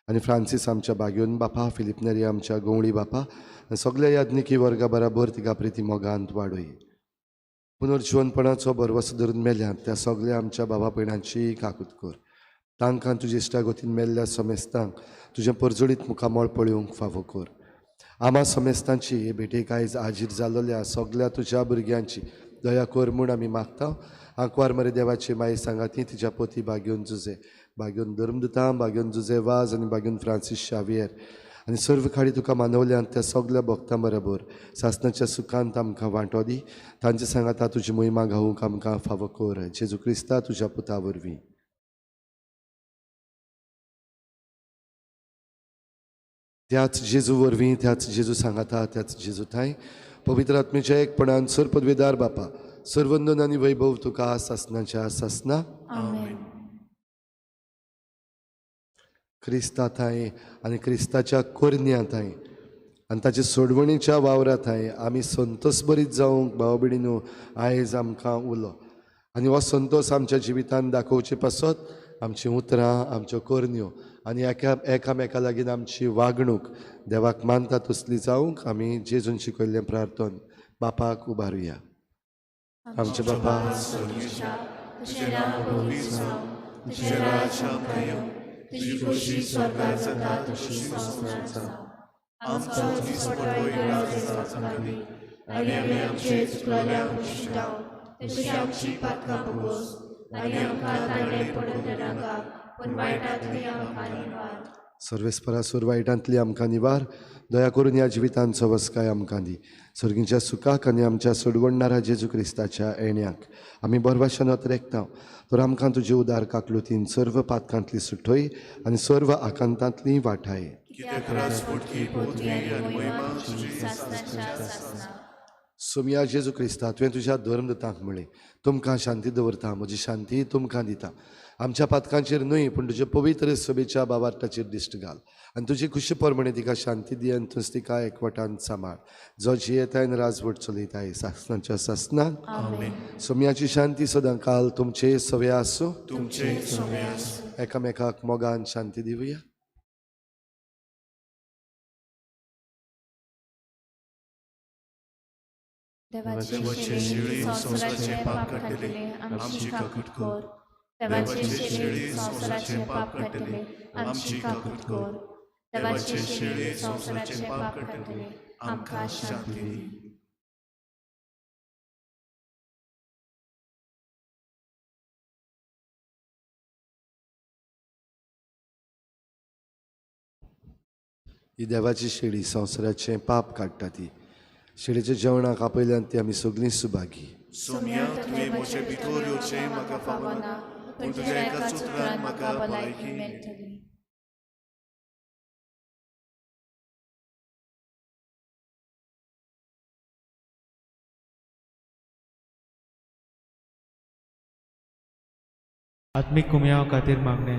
आनी फ्रांसीस आमच्या बागयोन बापा, फिलीप नेरी आमच्या गवळी बापा आनी सगल्या याज्ञिकी वर्गा बराबर तिका प्रिती मोगांत वाडय. पुनर्जीवनपणाचो भरवसो धरून मेल्यात त्या सगल्या आमच्या बाबा भयणांची काकूत कर. तांकां तुजे इश्टागतीन मेल्ल्या समेस्तांक तुजें परजळीत मुखामळ पळोवंक फावो कर. आमा समेस्तांची हे भेटेक आयज हाजीर जाल्ल्या सगल्या तुज्या भुरग्यांची दया कर म्हूण आमी मागता. आंकवार मरे देवाची माई सांगाती तिच्या पोती भाग्योन जुजे, भाग्योन धर्मदुतां, भाग्योन जुजे वाज आनी भाग्योन फ्रांसीस शावियर आनी सर्व खाडी तुका मानवल्यान त्या सगल्या भक्तां बरोबर सासणाच्या सुखांत आमकां वांटो दी. तांचे सांगाता तुजी मोहिमा गावूंक आमकां फावो कर. जेजू क्रिस्ता तुज्या पुता वरवीं. त्याच जेजू वरवीं, त्याच जेजू सांगाता, त्याच जेजू थांय पवित्र आत्मेच्या एकपणान सर पदवेदार बापा सर्वंदन आनी वैभव तुका सासणाच्या सासना. क्रिस्ता थांय आनी क्रिस्ताच्या कोरन्या थांय आनी ताच्या सोडवणीच्या वावरा थांय आमी संतोस बरीत जावंक भाव भयणीनो आयज आमकां उलो आनी हो संतोस आमच्या जिवितान दाखोवचे पासत आमचीं उतरां, आमच्यो करण्यो आनी एकामेका लागीं आमची वागणूक देवाक मानता तसली जावंक आमी जेजून शिकयल्लें प्रार्थन बापाक उबारुया. आमचे बापा तुजें नांव पवित्र जावं, तुजें राज्य आमकां येवं, तुजी खोशी स्वर्गार जाता तशी संवसारांत जावं. आमचो दिसपट्टो इराज आमकां दी आनी आमी आमचे चुकलेल्यांक शिताव तशी आमची पातकां भोगोस आनी आमकां ताणें पडून दिनाका, पूण वायटांतली आमकां निवार. सर्वेस्परा सुर वायटांतली आमकां निवार. दया करून ह्या जिवितांत सवस्काय आमकां दी. सर्गीच्या सुखाक आनी आमच्या सोडवणणारा जेजू क्रिस्ताच्या येण्याक आमी बरवाशान रेखता. तर आमकां तुजे उदार काकलुतीन सर्व पातकांतली सुटय आनी सर्व आकांतांतली वाठाय. सोमया जेजू क्रिस्ता, तुवें तुज्या धर्मदूतांक म्हळें, तुमकां शांती दवरता, म्हजी शांती तुमकां दिता. आमच्या पातकांचेर न्हय पूण तुज्या पवित्र सभेच्या बाबार्थाचेर दिश्ट घाल आनी तुजी खुशी प्रमाणे तिका शांती दी आनी तूंच तिका एकवटान सांबाळ, जो जियेताय आनी राजवट चलयताय सासणाच्या सासणाक. सोमयाची शांती सदां काल तुमचे सवे आसूं. एकामेकाक मोगान शांती दिवया. देवाचे शेळी संवसाराचे पाप काडटले, आमची काकूट कर. देवाचे शेळी संवसाराचे पाप काडटले, आमची काकूट कर. देवाचे शेळी संवसाराचे पाप काडटले, आमकां शांती दी. ही देवाची शेळी संवसाराचें पाप काडटा. ती शेळीच्या जेवणाक आपयल्यान ती आमी सगळीं सुभागी. सोम्या, तुवें म्हजे भितर येवचें म्हाका फावना, पूण तुज्या एकाच उतरान म्हाका भलायकी मेळटली. आत्मीक कुमयाव खातीर मागणें.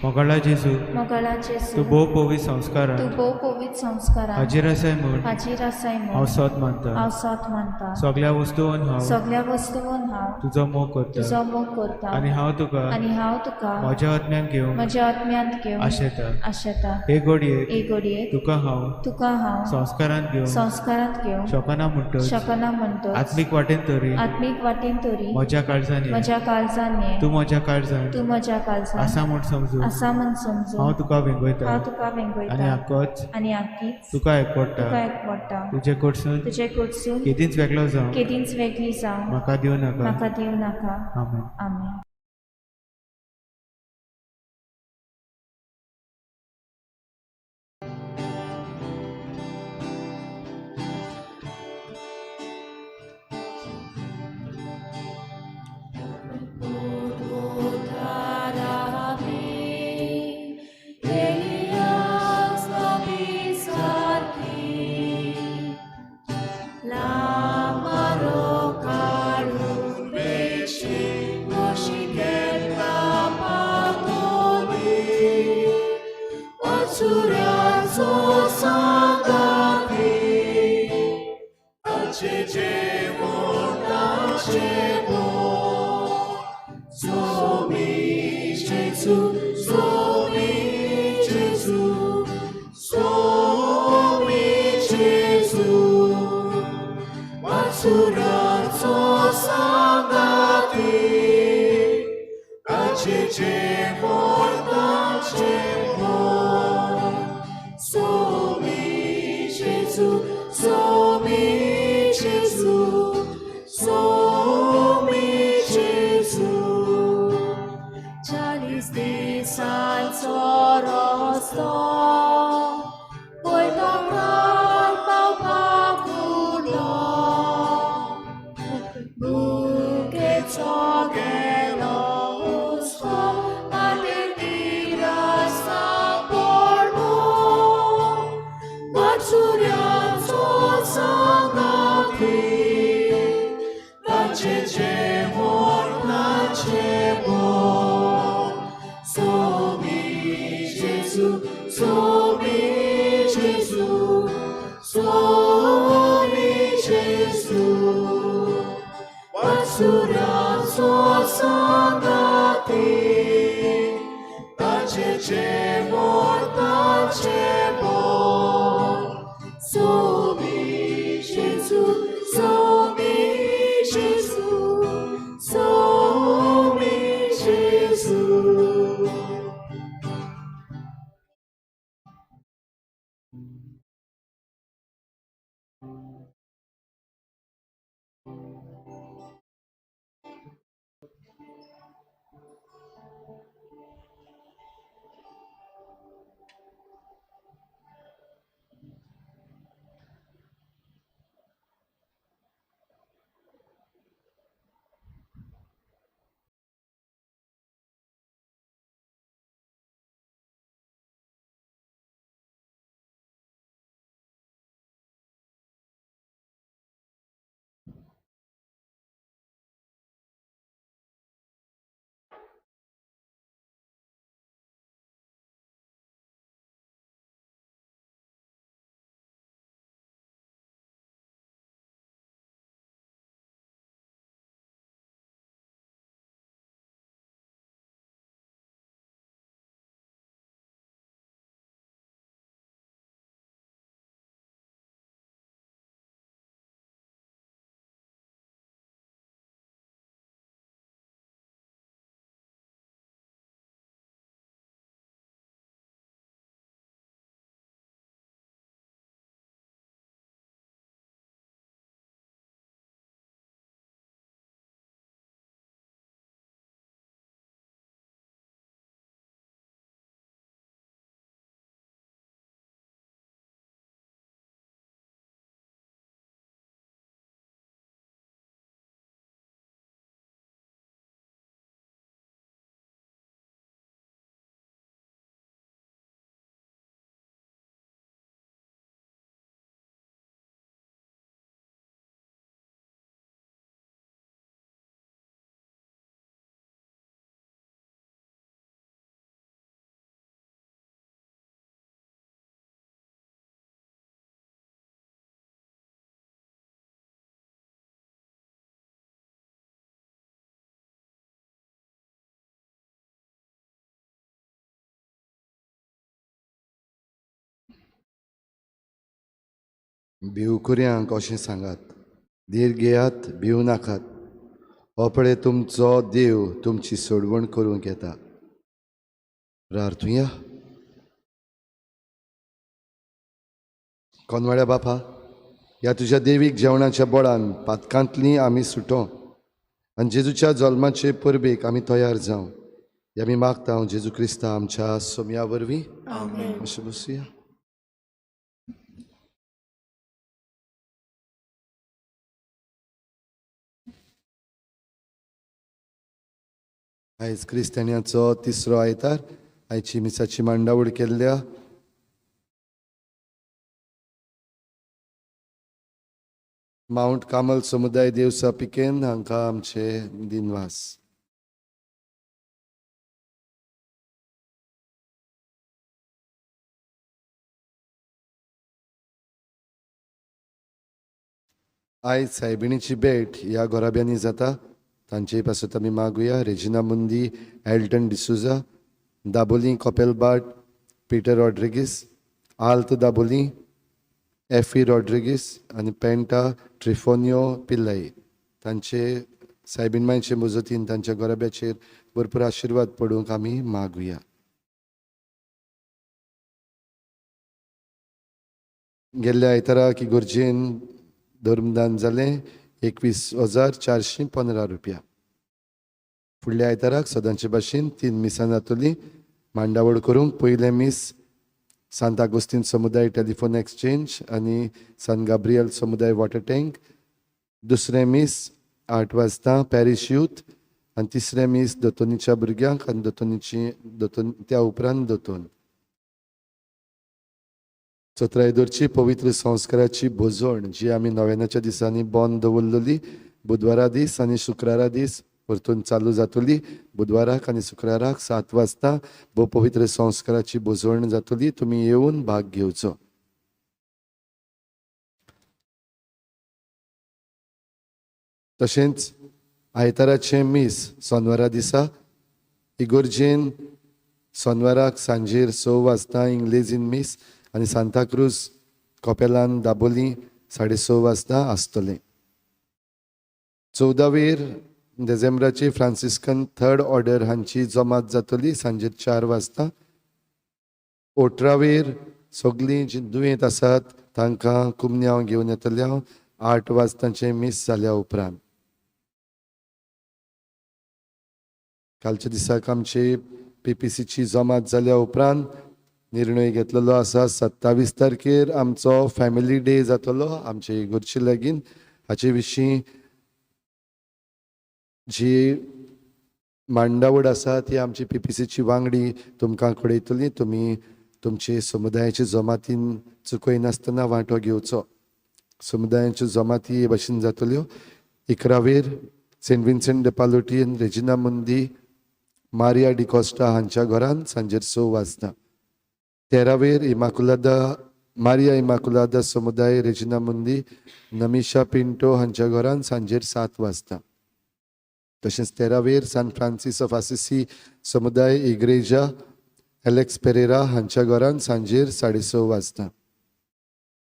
मोगाळा जेजू, मोगाळा जेजू, तूं भोव पवित्र संस्कारान, तूं भोव पवित्र संस्कारान हाजीर आसाय म्हूण, हाजीर आसाय म्हूण हांव सत मानता, हांव सत मानता. सगल्या वस्तून हांव, सगल्या वस्तून हांव तुजो मोग करता, तुजो मोग करता. आनी हांव तुका, आनी हांव तुका म्हज्या आत्म्यान घेवंक, म्हज्या आत्म्यांत घेवंक आशेता, आशेता. हे घडयेक, हे घडयेक तुका हांव, तुका हांव संस्कारांत घेवंक, संस्कारांत घेवंक शकना म्हणटच, शकना म्हणटच, आत्मीक वाटेन तरी, आत्मीक वाटेन तरी म्हज्या काळजान, म्हज्या काळजान ये, तूं म्हज्या काळजान, तूं म्हज्या काळजान आसा म्हूण समजून, आसा म्हूण समजून हांव तुका वेंगयता, हांव तुका वेंगयता. आनी आकोच आनी आकीच तुका एकवटा, तुका एकवटा. तुजे कडसून, तुजे कडसून केदींच वेगळो जावं, केदींच वेगळी जावं म्हाका दिवं नाका, म्हाका दिवं नाका. आमेन. आमेन. रस्तो वयता दोंगरार पावपाक उलो भुकेचो गेलो हुस्को आनी निरासा पडलो वाचुऱ्यांचो सांगाती ताचें जेवण ताचें बोल सोमी जेजू सोमी जेजू सोमी जेजू वाचुऱ्यांचो सांगाती ताचें जेवण ताचें बोल सोमी जेजू सोमी जेजू सोमी जेजू. भिवकुऱ्यांक अशें सांगात, धीर घेयात, भिवू नाकात, हो पळय तुमचो देव तुमची सोडवण करूंक येता. प्रार्थुया. कोनवाड्या बापा, ह्या तुज्या देवीक जेवणाच्या बळान पातकांतली आमी सुटो आनी जेजूच्या जल्माचे परबेक आमी तयार जावं हे आमी मागता जेजू क्रिस्ता आमच्या सोम्या वरवीं. अशें बसुया. आयज क्रिस्तान्याचो तिसरो आयतार. आयची मिसाची मांडावळ केल्ल्या मावंट कामल समुदाय देवसा पिकेन हांकां आमचे दिनवास. आयज सायबिणीची भेट ह्या घराब्यांनी जाता, तांचे पासत आमी मागुया. रेजिना मुंदी, एल्टन डिसुजा, दाबोली कोपेलबाट, पीटर रॉड्रिगीस, आल्त दाबोली, एफी रॉड्रिगीस आनी पेंटा ट्रिफोनियो पिल्लई. तांचे सायबीण मांयचे मुजतीन तांच्या घराब्याचेर भरपूर आशिर्वाद पडूंक आमी मागुया. गेल्ल्या आयतारा की गुर्जेन धर्मदान जालें 21,415 रुपया. फुडल्या आयताराक सदांचे भाशेन 3 मिसां जातली. मांडावळ करूंक पयलें मीस सांत आगोस्तीन समुदाय टेलिफोन एक्सचेंज आनी सान गाब्रियल समुदाय वॉटर टँक. दुसरें मीस 8 वाजता पॅरीश यूथ आनी तिसरें मीस दोतोनीच्या भुरग्यांक आनी दोतोनीची दोतोन त्या उपरांत दोतोन. चत्रायदोरची पवित्र संस्काराची भोजवण जी आमी नव्यानाच्या दिसांनी बंद दवरलेली बुधवारा दीस आनी शुक्रारा दीस परतून चालू जातली. बुधवाराक आनी शुक्राराक 7 वाजता भोव पवित्र संस्काराची भोजवण जातली. तुमी येवन भाग घेवचो. तशेंच आयताराचें मीस सोनवारा दिसा इगोर्जेन सोनवाराक सांजेर 6 वाजता इंग्लेजीन मीस आनी सांताक्रूज कपेलान दाबोली 6:30 वाजता आसतलें. 14 डिसेंबराची फ्रांसिस्कन थर्ड ऑर्डर हांची जमात जातली सांजेर 4 वाजता. 18 सगळीं जी दुयेंत आसात तांकां कुमन्यांव घेवन येतले हांव 8 वाजतांचें मीस जाल्या उपरांत. कालच्या दिसाक आमची PPCची जमात जाल्या उपरांत निर्णय घेतलेलो आसा 27 तारखेर आमचो फॅमिली डे जातलो आमचे इगोर्ची लागीं. हाचे विशीं जी मांडावळ आसा ती आमची PPCची वांगडी तुमकां कळयतली. तुमी तुमचे समुदायाचे जमातीन चुकयनासतना वांटो घेवचो. समुदायाच्यो जमाती हे भाशेन जातल्यो. 11 Saint Vincent de Pallottine Regina Mundi Maria D'Costa हांच्या घरान सांजेर 6 वाजता. 13 इमाकुलादा मारिया इमाकुलादा समुदाय रेजिना मुंदी नमिशा पिंटो हांच्या घरान सांजेर 7 वाजता. तशेंच 13 सान फ्रांसीस ऑफ आसिसी समुदाय इग्रेजा एलेक्स पेरेरा हांच्या घरान सांजेर 6:30 वाजता.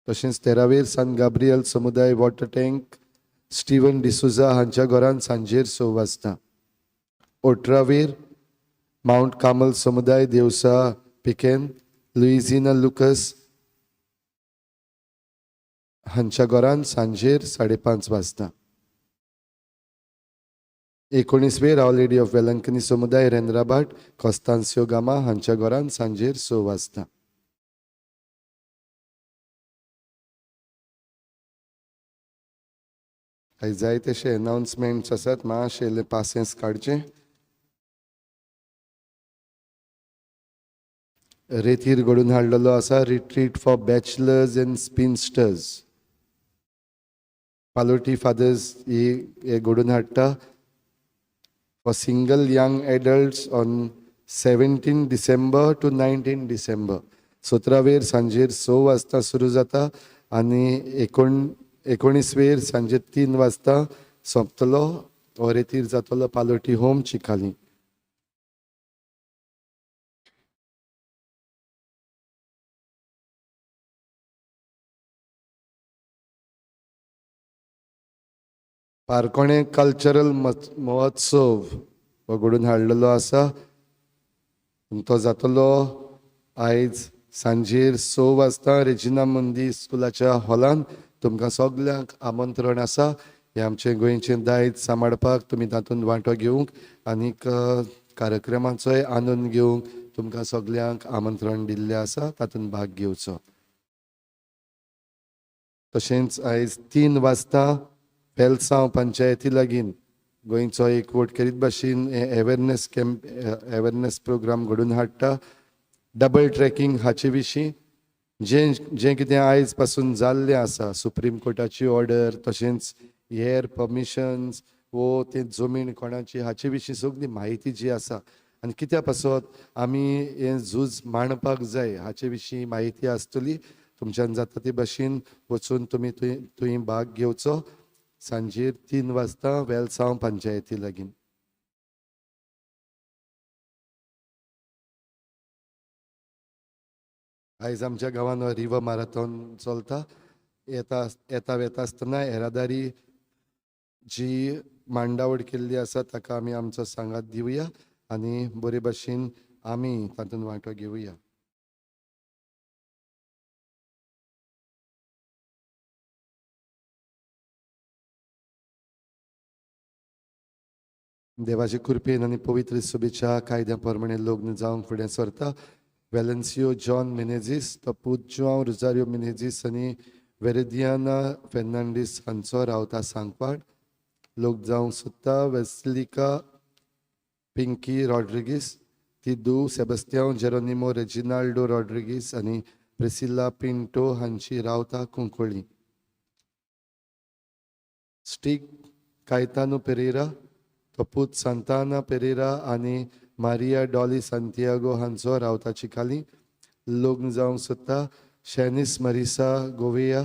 तशेंच 13 सान गाब्रियल समुदाय वॉटर टँक स्टीवन डिसुजा हांच्या घरान सांजेर 6 वाजता. 18 मावंट कामल समुदाय देवसा पिकेन लुइझिना लुकस हांच्या घरान सांजेर 5:30 वाजता. 19 our lady of Velankanni समुदाय रेंद्राबाट कॉस्तांसियो गामा हांच्या घरान सांजेर 6 वाजता. आयज जाय तशे अनाउन्समेंट्स आसात. मातशें पासेंस काडचें. रेतीर घडून हाडलेलो आसा retreat for bachelors and spinsters. Pallotti fathers ही घडून हाडटा for single young adults on 17 December to 19 December. 17 सांजेर 6 वाजता सुरू जाता आनी 19 सांजेर 3 वाजता सोंपतलो. हो रेतीर जातलो पालोटी होम चिखाली. पारकोणें कल्चरल महोत्सव हो घडून हाडलेलो आसा. तो जातलो आयज सांजेर 6 वाजता रेजिना मुंदी स्कुलाच्या हॉलान. तुमकां सगल्यांक आमंत्रण आसा. हें आमचें गोंयचें दायज सांबाळपाक तुमी तातूंत वांटो घेवंक आनीक कार्यक्रमाचोय आनंद घेवंक तुमकां सगल्यांक आमंत्रण दिल्लें आसा. तातूंत भाग घेवचो. तशेंच आयज 3 वाजता वेलसांव पंचायती लागीं गोंयचो एकवट करीत भाशेन अवेरनेस कॅम्प अवेरनेस प्रोग्राम घडोवन हाडटा. डबल ट्रॅकिंग हाचे विशीं जें जें कितें आयज पासून जाल्लें आसा सुप्रीम कोर्टाची ऑर्डर तशेंच हेर परमिशन्स वो ते जमीन कोणाची हाचे विशीं सगळी म्हायती जी आसा आनी कित्या पासत आमी हें झूज मांडपाक जाय हाचे विशीं म्हायती आसतली. तुमच्यान जाता ते भाशेन वचून तुमी थंय थंय भाग घेवचो. सांजेर 3 वाजता वेलसांव पंचायती लागीं. आयज आमच्या गांवांत रिवर मॅरेथॉन चलता. येता येता वेता आसतना येरादारी जी मांडावळ केल्ली आसा ताका आमी आमचो सांगात दिवया आनी बरे भाशेन आमी तातूंत वांटो घेवया. देवाचे कृपेन आनी पवित्र सभेच्या कायद्या प्रमाणे लग्न जावंक फुडें सरता. वेलन्सियो जॉन मिनेझीस, तो पूत जुआंव रोजारियो मिनेझीस आनी वेरेदियाना फेर्नांडीस हांचो रावता सांकवाळ. लोक जावंक सोदता वेस्लिका पिंकी रॉड्रिगीस, ती धूव सेबस्त्यांव जेरोनिमो रेजिनाल्डो रॉड्रिगीस आनी प्रिसिला पिंटो हांची रावता कुंकळी. स्टीक कायतानो पेरेरा, तो पूत सांताना पेरेरा आनी मारिया डॉली सांतियागो हांचो रावता चिकाली. लग्न जावंक सोदता शॅनिस मरिसा गोविया,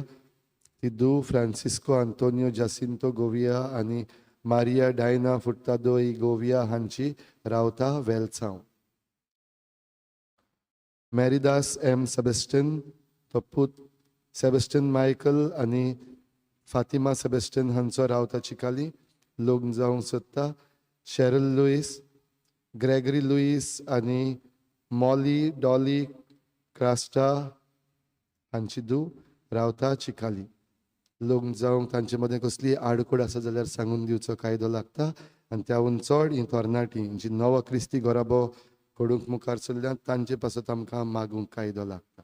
ती धूव फ्रांसिस्को आंतोनियो जासिंतो गोविया आनी मारिया डायना फुर्तादो ही गोविया हांची रावता वेलसांव. मॅरिदास एम सेबेस्टन, तो पूत सेबेस्टन मायकल आनी फातिमा सेबेस्टन हांचो रावता चिकाली. लग्न जावंक सोदता शॅरल लुईस, ग्रेगरी लुईस आनी मॉली डॉली क्रास्टा हांची धूव रावता चिकाली. लग्न जावंक तांचे मदें कसली आडखळ आसा जाल्यार सांगून दिवचो कायदो लागता आनी त्याहून चड हीं तरणाटीं जी नवो क्रिस्ती घराबो घडूंक मुखार सरल्यात तांचे पासत आमकां मागूंक कायदो लागता.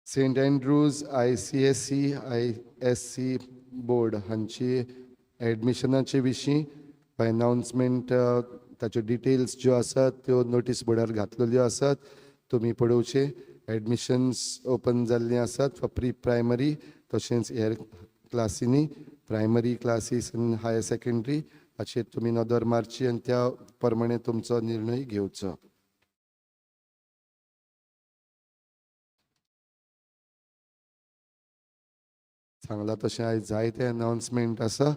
Saint Andrews ICSE ISC board हांची एडमिशनाचे विशीं अनाउन्समेंट ताच्यो डिटेल्स ज्यो आसात त्यो नोटीस बोर्डार घातलेल्यो आसात, तुमी पळोवचे. एडमिशन्स ओपन जाल्लीं आसात फॉर प्री प्रायमरी तशेंच हेर क्लासींनी, प्रायमरी क्लासीस आनी हायर सेकेंडरी हाचेर तुमी नदर मारची आनी त्या प्रमाणे तुमचो निर्णय घेवचो. सांगलां तशें आयज जायते अनाउन्समेंट आसा.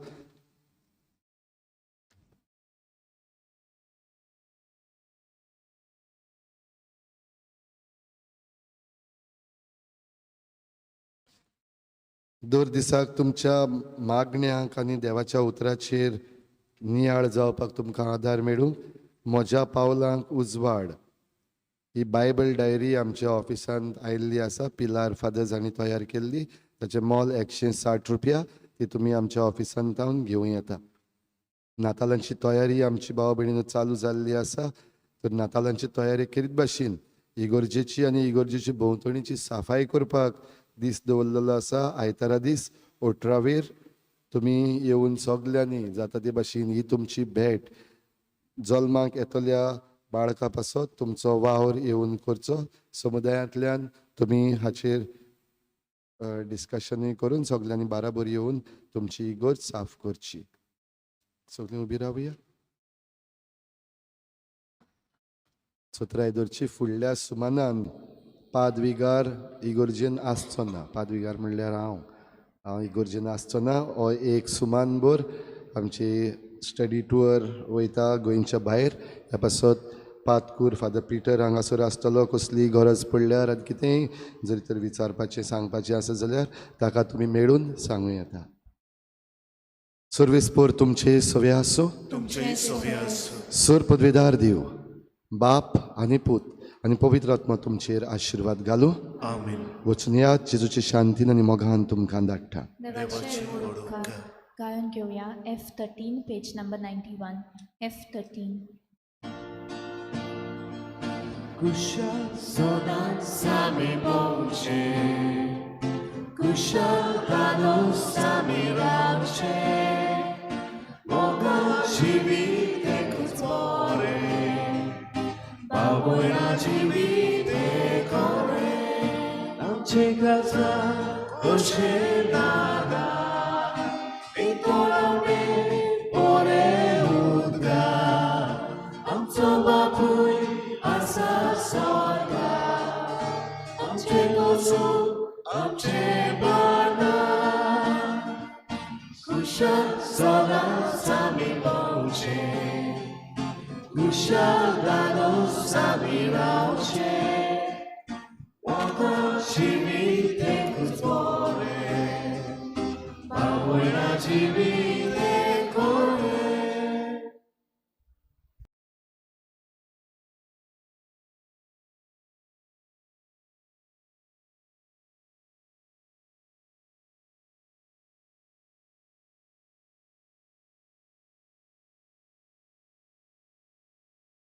दर दिसाक तुमच्या मागण्यांक आनी देवाच्या उतराचेर नियाळ जावपाक तुमकां आदार मेळूं. म्हज्या पावलांक उजवाड ही बायबल डायरी आमच्या ऑफिसांत आयिल्ली आसा, पिलार फादर्स हांणी तयार केल्ली. ताचें मोल 160 रुपया, ती तुमी आमच्या ऑफिसांत तावन घेवं येता. नातालांची तयारी आमची भाव भयणीन चालू जाल्ली आसा, तर नातालांची तयारी करीत भाशेन इगोर्जेची आनी इगोर्जेची भोंवतणीची साफाय करपाक दीस दवरलेलो आसा. आयतारा दीस 18वेर तुमी येवन सगल्यांनी जाता ते भाशेन ही तुमची भेट जल्माक येतल्या बाळका पासत तुमचो वावर येवन करचो. समुदायांतल्यान तुमी हाचेर डिस्कशनूय करून सगल्यांनी बाराबर येवन तुमची इगोर्ज साफ करची. सगळीं उबी रावया. सतराय धरची फुडल्या सुमानान पादविगार इगोर्जेन आसचो ना. पादविगार म्हणल्यार हांव हांव इगोर्जेन आसचो ना. हो एक सुमानभर आमची स्टडी टूर वयता गोंयच्या भायर. ह्या पासत पातकूर फादर पिटर हांगासर आसतलो. कसली गरज पडल्यार आनी कितेंय जरी तर विचारपाचें सांगपाचें आसा जाल्यार ताका तुमी मेळून सांगूं येता. सर्वेस्पोर तुमचे सवे आसूं, सर पदवेदार देव बाप आनी पूत आनी पवित्र आत्मा तुमचेर आशिर्वाद घालूं. वचून यात, जेजूचे शांतीन आनी मोगान तुमकां धाडटा. गायन घेवया F13 page number 91 F13. कुशल सदांच सामी भोंवचे, कुशल कानो सामी रावचे, मोगा जिवीत एकूच बरें, बाबयना जिवीत कोरें, आमचे काळजा कशें दादा, इंतोरामे बरें उदकार, आमचो बापूय आसा स्वर्गा, आमचे कोसू आमचे बाना, कुशल सदांच आमी भोंवचे, कुशल दादोस आमी रावचे,